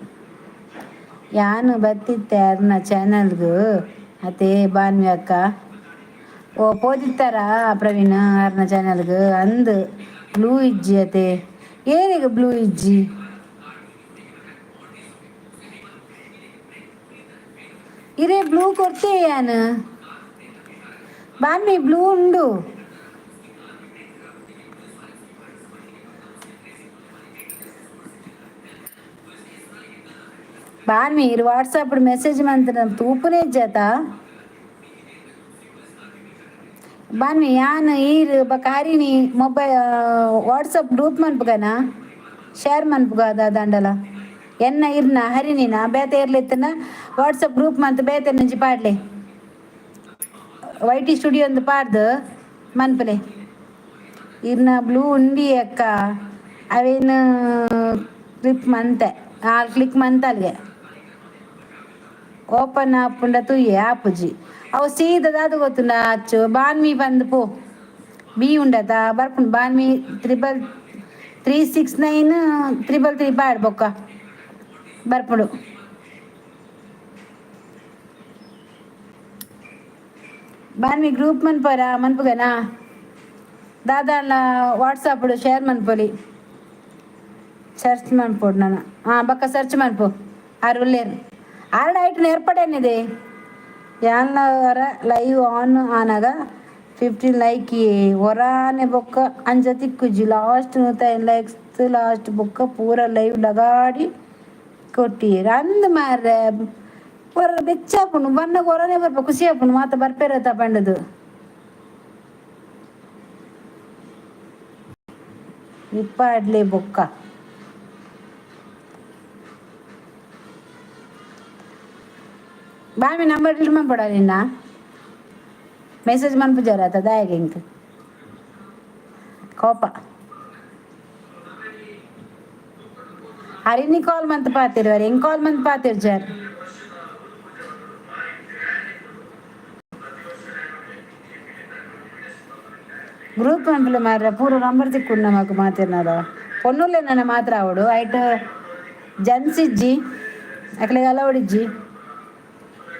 ಯಾನು ಬತ್ತಿತ್ತೆ ಅರ್ನ ಚಾನಲ್ಗು ಅತೇ ಬಾನ್ವಿ ಅಕ್ಕ. ಓ, ಪೋದಿತ್ತಾರ ಪ್ರವೀಣ್ ಅರ್ನ ಚಾನಲ್ಗ್? ಅಂದ್ ಬ್ಲೂ ಇಜ್ಜಿ ಅತೆ. ಏನಿಗ ಬ್ಲೂ ಇಜ್ಜಿ? ಇರೇ ಬ್ಲೂ ಕೊಡ್ತೇ ಯಾನು ಬಾನ್ವಿ. ಬ್ಲೂ ಉಂಡು. ಬಾನ್ವಿ, ಇರು ವಾಟ್ಸಪ್ ಮೆಸೇಜ್ ಮಂತ್ರ ತೂಪುನೇ ಇಜ್ಜಾತ ಬಾನ್ವಿ. ಯಾನ್ ಈರ್ ಬೊಕ Harini mobile WhatsApp group ಮನ್ಪುಗನ, share ಮನ್ಪುಗ. ದಾದಂಡಲ ಎನ್ನ ಇರ್ನ ಹರಿಣಿನ ಬೇತೆ ಇರ್ಲಿತ್ತನ ವಾಟ್ಸಪ್ ಗ್ರೂಪ್ ಮಂತ್ ಬೇತೆ ನಂಜಿ ಪಾಡ್ಲೆ. ವೈಟಿ ಸ್ಟುಡಿಯೋ ಒಂದು ಪಾಡ್ದು ಮನ್ಪಲೆ. ಇರ್ನ ಬ್ಲೂ ಉಂಡಿ ಅಕ್ಕ. ಅವೇನು ಕ್ಲಿಕ್ ಮಂತೆ, ಆ ಕ್ಲಿಕ್ ಮಂತ ಅಲ್ಲಿಗೆ ಓಪನ್ ಆಪುಂಡ ತೂಯೆ, ಆಪುಜಿ ಅವು ಸೀದ. ದಾದ ಗೊತ್ತುಂಡ ಅಚ್ಚು? ಬಾನ್ಮಿ ಬಂದು ಪೋ ಬಿ ಉಂಡತ ಬರ್ಪುಂಡು. ಬಾನ್ಮಿ 333 369333 ಪಾಡ್ ಬೊಕ್ಕ ಬರ್ಪುಂಡು. ಬಾನ್ವಿ ಗ್ರೂಪ್ ಮನ್ಪರ ಮನ್ಪುಗನಾ? ದಾದಾನ ವಾಟ್ಸಪ್ ಶೇರ್ ಮನ್ಪೊಲಿ. ಸರ್ಚ್ ಮನ್ಪೊಡು ನಾನು. ಹಾಂ, ಬೊಕ್ಕ ಸರ್ಚ್ ಮನ್ಪು. ಆರು ಉಲ್ಲೇರು ಆರಡ ಐಟ್ ಏರ್ಪಡೇನಿದೆ. ಯಾನ್ಲ ಲೈವ್ ಆನ್ ಆನಾಗ 15 ಲೈಕ್ ಒರಾನೆ ಬೊಕ್ಕ ಅಂಚ ತಿಕ್ಕುಜಿ. Last 105 likes last. ಬೊಕ್ಕ ಪೂರ ಲೈವ್ ಲಗಾಡಿ ಕೊಟ್ಟಿಯೆರ್ ಅಂದ್ ಮಾರ್ರೆ. ಒರ ಬೆಚ್ಚ ಆಪುಂಡು. ಬನ್ನಗ ಒರನೆ ಬರ್ಪ, ಖುಷಿ ಆಪುಂಡು. ಮಾತ ಬರ್ಪೇರತ್ತ ಪಂಡದು. ಇಪ್ಪಾಡ್ಲೆ ಬೊಕ್ಕ. ಬಾಮಿ ನಂಬರ್ ಡಿಲೀಟ್ ಮನ್ಪೊಡ ನಿನ್ನ. ಮೆಸೇಜ್ ಮನ್ಪುಜಾರ ಅತ ದಾಯೆಗ್ ಎಂಕ್ ಕೋಪ? ಹರಿಣಿ ಕಾಲ್ ಮಂತ್ ಪಾತಿರುವರ್, ಎಂಕ್ ಕಾಲ್ ಮಂತ್ ಪಾತಿರ್ಜಾರ್. Group ಮನ್ಪುಲೆ ಮಾರ್ರೆ, ಪೂರ ನಂಬರ್ ತಿಕ್ಕುಂಡು ನಮಕ್ ಮಾತೆರ್ನಲ. ಪೊನ್ನುಲೆನ ಮಾತ್ರ ಆವೊಡು, ಐಟ್ ಜೆಂಟ್ಸ್ ಇಜ್ಜಿ, ಅಕ್ಲೆಗ್ ಅಲೌಡ್ ಇಜ್ಜಿ.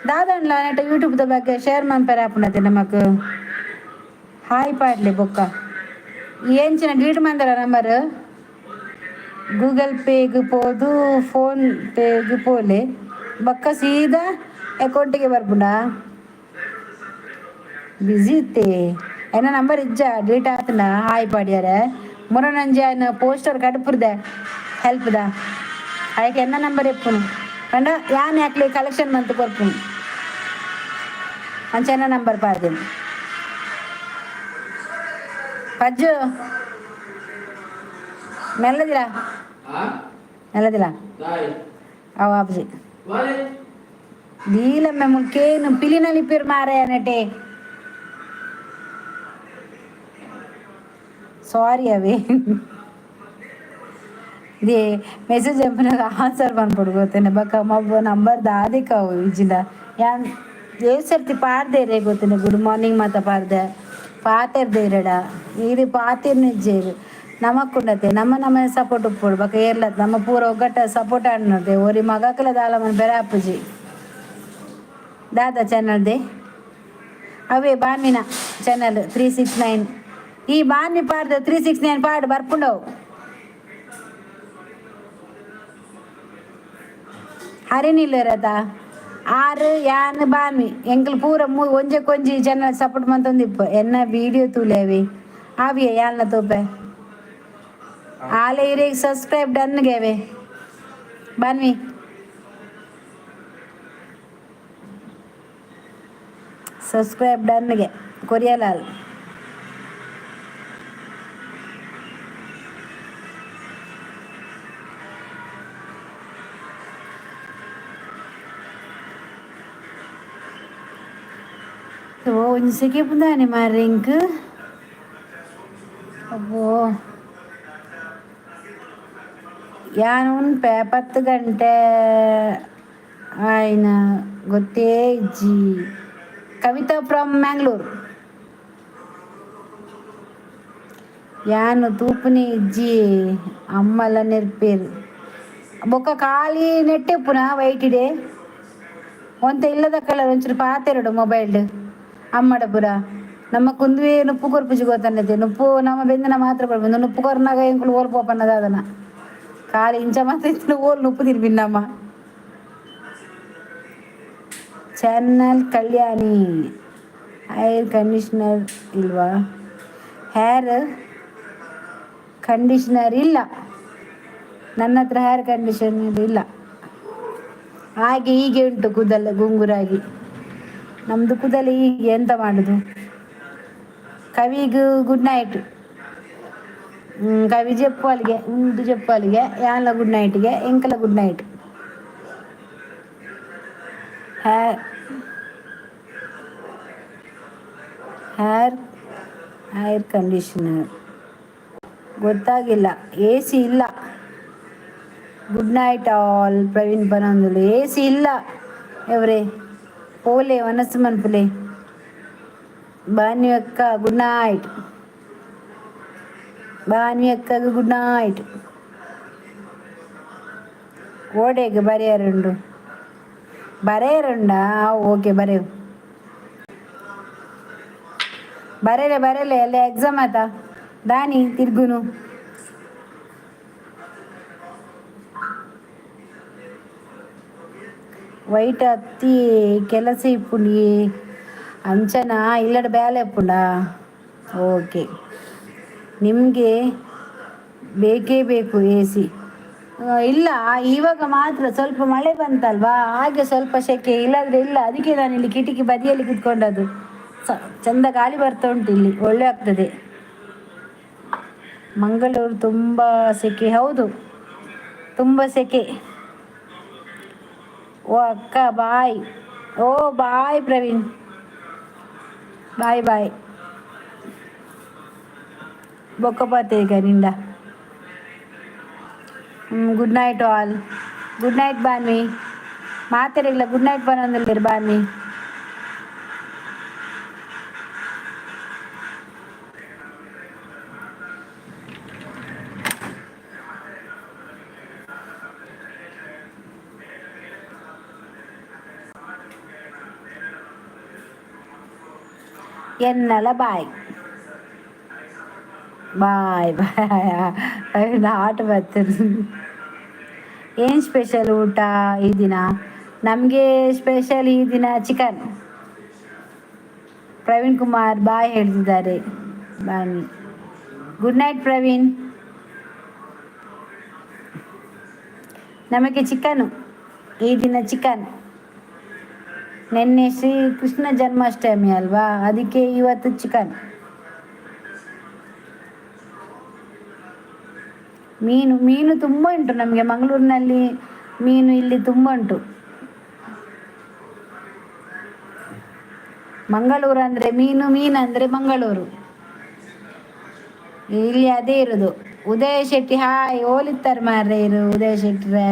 ದಾದಂಡ್ಲ ನೆಟ್ಟ ಯೂಟ್ಯೂಬ್ದ ಬಗ್ಗೆ ಶೇರ್ ಮನ್ಪೆರೆ ಆಪುಂಡತೆ ನಮಕ್. ಹಾಯ್ ಪಾಡ್ಲೆ ಬೊಕ್ಕ. ಎಂಚಿನ ಡಿಲೀಟ್ ಮಂದರ ನಂಬರ್? ಗೂಗಲ್ ಪೇಗ್ ಪೋದು ಫೋನ್ ಪೇಗ್ ಪೋಲೆ, ಬೊಕ್ಕ ಸೀದಾ ಅಕೌಂಟಿಗೆ ಬರ್ಪುಂಡಾ? ಬಿಸಿ ಇತ್ತೆ. ಎನ್ನ ನಂಬರ್ ಇಜ್ಜ, ಡಿಲೀಟ್ ಆತುಂಡ. ಹಾಯ್ ಪಾಡ್ಯಾರೆ ಮುರನಂಜಿ ಆಯ್ನ ಪೋಸ್ಟರ್ ಕಡುಪುರ್ದೆ ಹೆಲ್ಪ್ದ. ಐಕ್ ಎನ್ನ ನಂಬರ್ ಇಪ್ಪುನು ಪಂಡ ಯಾನ್ ಯಾಕ್ಲೆ ಕಲೆಕ್ಷನ್ ಮಂತ್ ಕೊರ್ಪುನು. ಅಂಚ ಎನ್ನ ನಂಬರ್ ಪಾಡ್ದಿನಿ. ಪಜ್ಜು ಮೆಲ್ಲದಿರ. ಆ? ಮೆಲ್ಲದಿರ. ದಾಯ್. ಅವು ಆಪುಜಿ. ವಾಲೆ. ದೀಲಮ್ಮೆ ಮುಲ್ಕೇನು ಪಿಲಿನಲಿಪಿರ್ ಮಾರೆ ನೆಟೆ. ಸಾರಿ ಅವೇ. They message ಎಂಪನಗ answer ಪನ್ಪೊಡು ಗೊತ್ತೇನೆ. ಬೊಕ್ಕ ಮಬ್ಬ ನಂಬರ್ ದಾದಿಕ ಅವು ಇಜ್ಜಿಂಡ ಯಾನ್ ಏತ್ ಸರ್ತಿ ಪಾಡ್ದೇರೆ ಗೊತ್ತೇನೆ. ಗುಡ್ ಮಾರ್ನಿಂಗ್ ಮಾತ ಪಾಡ್ದೆ, ಪಾತೆರ್ದೇರಡ. ಈರ್ ಪಾತೆರ್ನ ಇಜ್ಜೆರ್. ನಮಕ್ಕುಂಡತೆ ನಮ್ಮ ನಮ್ಮ ಸಪೋರ್ಟ್ ಉಪ್ಪೊಡು. ಬೊಕ್ಕ ಏರ್ಲ ನಮ್ಮ ಪೂರ ಒಗ್ಗಟ್ಟ ಸಪೋರ್ಟ್ ಆಂಡತೆ ಒರಿ ಮಗಕ್ಲ ದಾಲ ಮನ್ಪೆರೆ ಆಪುಜಿ. ದಾದ ಚಾನಲ್ ದೆ? ಅವೇ ಬಾನ್ವಿನ ಚಾನಲ್ 369. ಈ ಬಾನ್ವಿ ಪಾಡ್ದ 369 ಪಾಡ್ ಬರ್ಪುಂಡವು. ಹರಿಣಿಲ್ಲೇರತ ಆರು ಯಾನ್ ಬಾನ್ವಿ ಎಂಕಲ್ ಪೂರ ಮೂ ಒಂಜೆಕೊಂಜಿ ಚಾನಲ್ ಸಪೋರ್ಟ್ ಮಂತೊಂದಿಪ್ಪ. ಎನ್ನ ವೀಡಿಯೋ ತೂಲೆ ಅವಿ ಆವಿಯೇ ಯಾಲ್ನ ತೂಪೆ. ಆಲೆ ಇರೆಗ್ ಸಬ್ಸ್ಕ್ರೈಬ್ ಡನ್ ಗೆವೆ ಬಾನ್ವಿ. ಸಬ್ಸ್ಕ್ರೈಬ್ ಡನ್ಗೆ ಕೊರಿಯಲಾಲ್. ಓ ಒಂಜಿ ಸೆಕೆ ಪುಂದಾನೆ ಮಾರ್ರೆ ಇಂಕ್. ಅಬ್ಬೋ, ಯಾನ್ ಉನ್ಪೆ 10 ಗಂಟೆ ಆಯ್ನ ಗೊತ್ತೇ ಇಜ್ಜಿ. ಕವಿತಾ ಫ್ರಮ್ ಮ್ಯಾಂಗ್ಳೂರ್. ಯಾನು ತೂಪುನೆ ಇಜ್ಜಿ, ಅಮ್ಮಲ ನೆರ್ಪೇರು. ಬೊಕ್ಕ ಖಾಲಿ ನೆಟ್ ಇಪ್ಪುನ ವೈಟಿಡೆ. ಒಂತೆ ಇಲ್ಲದ ಕಲರ್ ಒಂಚೂರು ಪಾತೆರಡು ಮೊಬೈಲ್ಡ್ ಅಮ್ಮಡ ಪೂರ. ನಮ್ಮ ಕುಂದುವೆ ನುಪ್ಪು ಕೊರ್ಪುಜಿ ಗೊತ್ತನ್ನತೆ. ನುಪ್ಪು ನಮ್ಮ ಬೆಂದಿನ ಮಾತ್ರ ಕೊರ್ಪುಂಡು. ನುಪ್ಪು ಕೊರ್ನಾಗ ಎಂಕುಲು ಓಲ್ ಪೋಪನ್ನದಾದನ? ಖಾಲಿ ಇಂಚ ಮಾತ್ರ ಇತ್ತಿನ ಓಲ್ ನುಪ್ಪು ತಿನ್ಪಿನ್ನಮ್ಮ. Channel ಕಲ್ಯಾಣಿ. Hair conditioner ಇಲ್ವಾ? ಹೇರ್ ಕಂಡೀಷನರ್ ಇಲ್ಲ ನನ್ನ ಹತ್ರ. ಹೇರ್ ಕಂಡೀಷನರ್ ಇಲ್ಲ. ಹಾಗೆ ಹೀಗೆ ಉಂಟು ಕೂದಲು ಗುಂಗುರಾಗಿ. ನಮ್ದು ಕೂದಲು ಹೀಗೆ, ಎಂತ ಮಾಡುದು? ಕವಿಗ್ ಗುಡ್ ನೈಟ್. ಕವಿ ಜೆಪ್ಪಲ್ಗೆ ಉಂದು ಜೆಪ್ಪಲ್ಗೆ. ಯಾನ್ಲ ಗುಡ್ ನೈಟ್ಗೆ, ಎಂಕಲ good night. Hair hair conditioner ಗೊತ್ತಾಗಿಲ್ಲ. ಎ ಸಿ ಇಲ್ಲ. Good night all. Praveen ಪನೊಂದುಲು. A C ಇಲ್ಲ ಎವ್ರೆ, ಪೋಲೆ ವನಸ್ ಮನ್ಪುಲೆ. ಬಾನ್ವಿ ಅಕ್ಕ ಗುಡ್ ನೈಟ್. ಬಾನ್ವಿ ಅಕ್ಕಗ್ ಗುಡ್ ನೈಟ್. ಓಡೆಗ್ ಬರೆಯರುಂಡು? ಬರೆಯರುಂಡಾ? ಓಕೆ, ಬರೆವು. ಬರೇಲೆ ಬರೇಲೆ. ಎಲ್ಲ ಎಕ್ಸಾಮ್ ಆತ ದಾನಿ ತಿರ್ಗುನು. ವೈಟ್ ಅತ್ತಿ ಕೆಲಸ ಇಪ್ಪುಂಡು. ಅಂಚನ ಇಲ್ಲಡ ಬೇಲೆ ಇಪ್ಪುಂಡಾ? ಓಕೆ. ನಿಮಗೆ ಬೇಕೇ ಬೇಕು ಎ ಸಿ. ಇಲ್ಲ, ಇವಾಗ ಮಾತ್ರ ಸ್ವಲ್ಪ ಮಳೆ ಬಂತಲ್ವಾ, ಹಾಗೆ ಸ್ವಲ್ಪ ಸೆಕೆ. ಇಲ್ಲಾಂದ್ರೆ ಇಲ್ಲ. ಅದಕ್ಕೆ ನಾನು ಇಲ್ಲಿ ಕಿಟಕಿ ಬದಿಯಲ್ಲಿ ಕುತ್ಕೊಂಡದ್ದು. ಚಂದ ಗಾಳಿ ಬರ್ತಾ ಉಂಟು ಇಲ್ಲಿ, ಒಳ್ಳೆ ಆಗ್ತದೆ. ಮಂಗಳೂರು ತುಂಬ ಸೆಕೆ. ಹೌದು, ತುಂಬ ಸೆಕೆ. ಓ ಅಕ್ಕ ಬಾಯ್. ಓ ಬಾಯ್ ಪ್ರವೀಣ್, ಬಾಯ್ ಬಾಯ್. ಬೊಕ್ಕ ಈಗ ನಿಂದ. Good night all. Good night Bhanvi. ಮಾತೆರೆಗ್ಲ good night ಪನೊಂದುಲ್ಲೆರ್ ಬಾನ್ವಿ. ಎನ್ನಲ. Bye bye bye. ಆಟ ಬರ್ತದೆ. ಏನು ಸ್ಪೆಷಲ್ ಊಟ ಈ ದಿನ? ನಮಗೆ ಸ್ಪೆಷಲ್ ಈ ದಿನ ಚಿಕನ್. ಪ್ರವೀಣ್ ಕುಮಾರ್ ಬಾಯ್ ಹೇಳ್ತಿದ್ದಾರೆ. ಬನ್ನಿ. Good night Praveen. ನಮಗೆ ಚಿಕನು ಈ ದಿನ, ಚಿಕನ್. ನಿನ್ನೆ ಶ್ರೀ ಕೃಷ್ಣ ಜನ್ಮಾಷ್ಟಮಿ ಅಲ್ವಾ? ಅದಕ್ಕೆ ಇವತ್ತು ಚಿಕನ್. ಮೀನು, ಮೀನು ತುಂಬ ಉಂಟು ನಮಗೆ ಮಂಗಳೂರಿನಲ್ಲಿ. ಮೀನು ಇಲ್ಲಿ ತುಂಬ ಉಂಟು. ಮಂಗಳೂರು ಅಂದರೆ ಮೀನು, ಮೀನು ಅಂದರೆ ಮಂಗಳೂರು. ಇಲ್ಲಿ ಅದೇ ಇರೋದು. ಉದಯ ಶೆಟ್ಟಿ ಹಾಯ್. ಓಲಿತ್ತಾರೆ ಮಾರ್ರೆ ಇರು. ಉದಯ ಶೆಟ್ಟಿರೆ,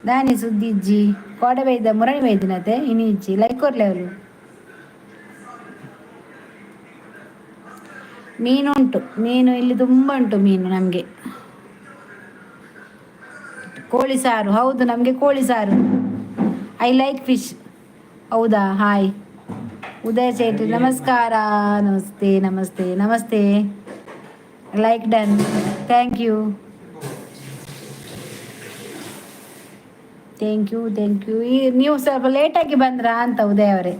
ದಾನಿ ಸುದ್ದಿಜ್ಜಿ? ಕೋಡೆ ಬೈದ ಮುರಣಿ ಬೈದಿನತೆ ಇನಿ ಇಜ್ಜಿ. ಲೈಕ್ ಕೊರ್ಲೆ ಅವರು. ಮೀನು ಉಂಟು, ಮೀನು ಇಲ್ಲಿ ತುಂಬ ಉಂಟು ಮೀನು ನಮಗೆ. ಕೋಳಿ ಸಾರು, ಹೌದು, ನಮಗೆ ಕೋಳಿ ಸಾರು. I like fish. ಹೌದಾ? ಹಾಯ್ ಉದಯ ಶೆಟ್ಟಿ, ನಮಸ್ಕಾರ. ನಮಸ್ತೆ, ನಮಸ್ತೆ, namaste. Like done, thank you, thank you, thank you. ಈ ನೀವು ಸ್ವಲ್ಪ ಲೇಟಾಗಿ ಬಂದ್ರಾ ಅಂತ ಉದಯ್ ಅವರೇ.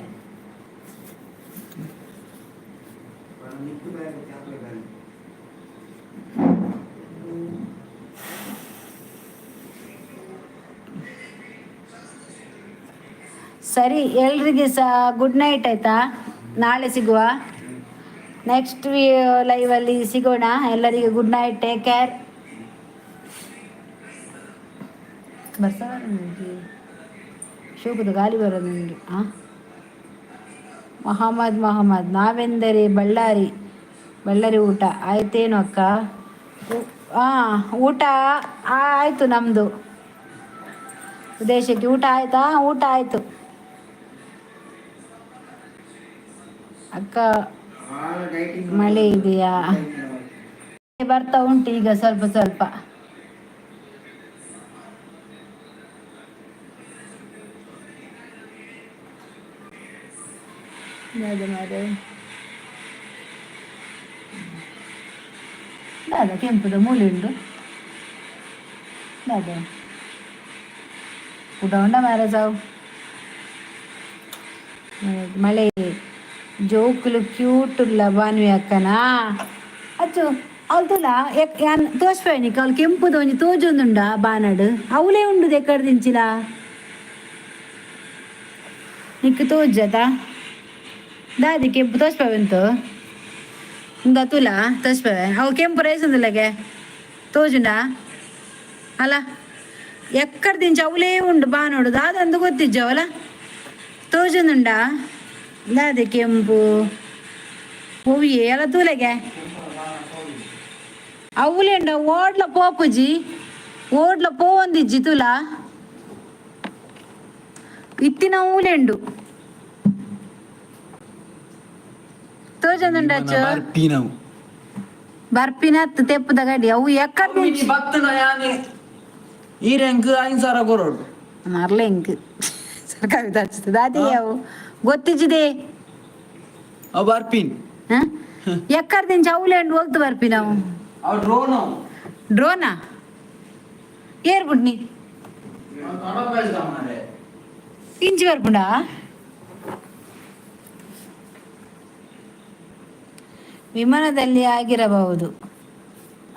ಸರಿ, ಎಲ್ರಿಗೆ ಸಹ ಗುಡ್ ನೈಟ್, ಆಯಿತಾ? ನಾಳೆ ಸಿಗುವ. ನೆಕ್ಸ್ಟ್ ಲೈವಲ್ಲಿ ಸಿಗೋಣ. ಎಲ್ಲರಿಗೂ ಗುಡ್ ನೈಟ್, ಟೇಕ್ ಕೇರ್. ಬರ್ಸ ಶೋಕದ ಗಾಳಿ ಬರೋದು ನಿಮಗೆ. ಹಾಂ, ಮೊಹಮ್ಮದ್ ಮೊಹಮ್ಮದ್, ನಾವೆಂದರೆ ಬಳ್ಳಾರಿ. ಬಳ್ಳಾರಿ. ಊಟ ಆಯ್ತೇನು ಅಕ್ಕ? ಹಾಂ, ಊಟ ಆಯಿತು ನಮ್ಮದು. ಉದಯ ಶೆಟ್ಟಿ, ಊಟ ಆಯ್ತಾ? ಊಟ ಆಯಿತು ಅಕ್ಕ. ಮಳೆ ಇದೆಯಾ? ಬರ್ತಾ ಉಂಟು ಈಗ ಸ್ವಲ್ಪ ಸ್ವಲ್ಪ. ಯಾವ್ದು ಮಾರ್ರೆ? ದಾದ ಕೆಂಪುದ ಮೂಲೆ ಉಂಡು ದಾದ? ಊಟ ಉಂಡ ಮಾರೆ ಸಾವು. ಮಳೆ. ಜೋಕುಲು ಕ್ಯೂಟ್ ಉಲ್ಲ ಬಾನ್ವಿ ಅಕ್ಕನ. ಅಚ್ಚು, ಅವಳು ಯಾನ್ ತೋಜ್ಪೇನಿಕ್. ಅವಳು ಕೆಂಪುದ ಒಂಜಿ ತೋಜೊಂದುಂಡ ಬಾನಡ್. ಅವಲೇ ಉಂಡು ಎಕ್ಕಡ ದಿಂಚಿಲ. ನಿಕ್ಕ್ ತೋಜತ ದಾದಿ ಕೆಂಪು ತೋಜ್ಪವೆಂತು? ಇಂದ ತೂಲ, ತೋಜ್ಪವೆ. ಅವು ಕೆಂಪು ರೈಸ್ ಉಂದುಲಗೆ, ತೋಜುಂಡ ಅಲ್ಲ? ಎಕ್ಕಡ ದಿಂಚ ಅವಲೇ ಉಂಡು ಬಾನೋಡು. ದಾದಂದು ಗೊತ್ತಿಜ್ಜ ಅವಲ. ತೋಜೊಂದುಂಡ ದಾದೆ ಕೆಂಪು ಹೂವಿಯೇ ಅಲ್ಲ? ತೂಲೆಗೆ ಅವ್ಲೇಂಡ ಓಡ್ಲ ಪೋಪುಜಿ, ಓಡ್ಲ ಪೋವೊಂದಿಜ್ಜಿ. ತುಲ ಇತ್ತಿನ ಊಲೆಂಡು ತೋಜೊಂದುಂಡಚ್ಚು. ಬರ್ಪಿನವು. ಬರ್ಪಿನ ತೆಪ್ಪುದ ಗಡಿ ಅವು ಎಕ್ಕಡ. ಬತ್ತನ ಯಾನೆ ಈರೆಂಕ್ 5000 ಕೊರೊಡು. ಮರ್ಲೆ ಇಂಕ್ ಸರ್ಕಾರಿ ತರಿಸ್ತದೆ ಅದೇ. ಅವು ಗೊತ್ತಿಜ್ಜಿದೆ. ಅವು ಬರ್ಪಿನ್. ಎಕ್ಕಡ ದಿಂಚ ಅವ್ಲೇಂಡು ಹೋಗ್ತು ಬರ್ಪಿ ನಾವು. ಅವು ಡ್ರೋನ್ ಅವು. ಡ್ರೋನಾ? ಏರ್ ಬುಡ್ನಿ. ಇಂಚಿ ಬರ್ಪುಂಡಾ? ವಿಮಾನದಲ್ಲಿ ಆಗಿರಬಹುದು.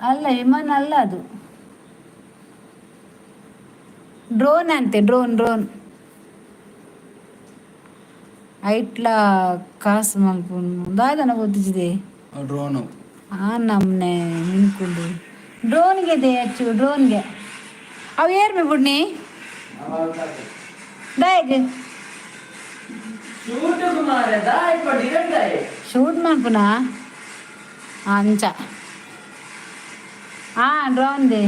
ಅಲ್ಲ, ವಿಮಾನ ಅಲ್ಲ ಅದು, ಡ್ರೋನ್ ಅಂತೆ, ಡ್ರೋನ್ ಡ್ರೋನ್. ಐಟ್ಲ ಕಾಸು ಮಲ್ಪುನು ದಾದನ ಗೊತ್ತಿದೆ. ಅವು ಡ್ರೋನ್ ಅವು. ಆ ನಮ್ನೆ ಮಿನ್ಕುಂಡು ಡ್ರೋನ್ಗೆ ಇದೆ ಅಚ್ಚು, ಡ್ರೋನ್ಗೆ. ಅವು ಏರ್ಮೆ ಬುಡ್ನಿ ದಾಯಗ್. ಶೂಟ್ ಮಾರೆ ದಾಯ್ ಪಡಿ ದಾಯ್. ಶೂಟ್ ಮಲ್ಪುನಾ? ಅಂಚ ಆ ಡ್ರೋನ್ they.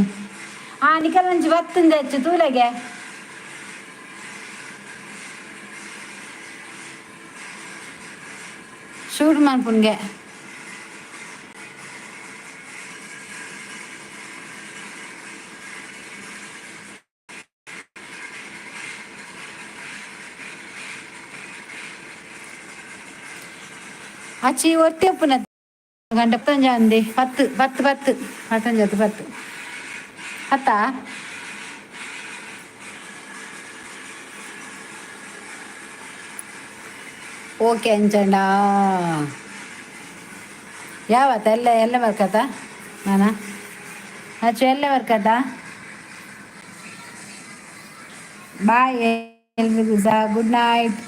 ಆ ನಿಕಲ್ ಒಂಜಿ ಬತ್ತುಂದೆ ಅಚ್ಚು, ತೂಲೆಗೆ. ಶೂಟ್ ಮಲ್ಪುನ್ಗೆ. ಅಚ್ಚಿ ಒರ್ತಿ ಉಪ್ಪುನ ಗಂಟೆ ಪತ್ತೊಂಜಿ ಅಂದೆ 10 10 10 ಪತ್ತೊಂಜಿ ಹತ್ತು 10 ಹತ್ತಾ. ಓಕೆ ಅಂಚಂಡ. ಯಾವತ್ತ ಎಲ್ಲ ಎಲ್ಲ ಬರ್ಕತ್ತ ನಾನಾ ಅಚ್ಚು ಎಲ್ಲ ಬರ್ಕತ್ತ. ಬಾಯ್ ಎಲ್ರಿಗೂ ಸಹ, ಗುಡ್ ನೈಟ್.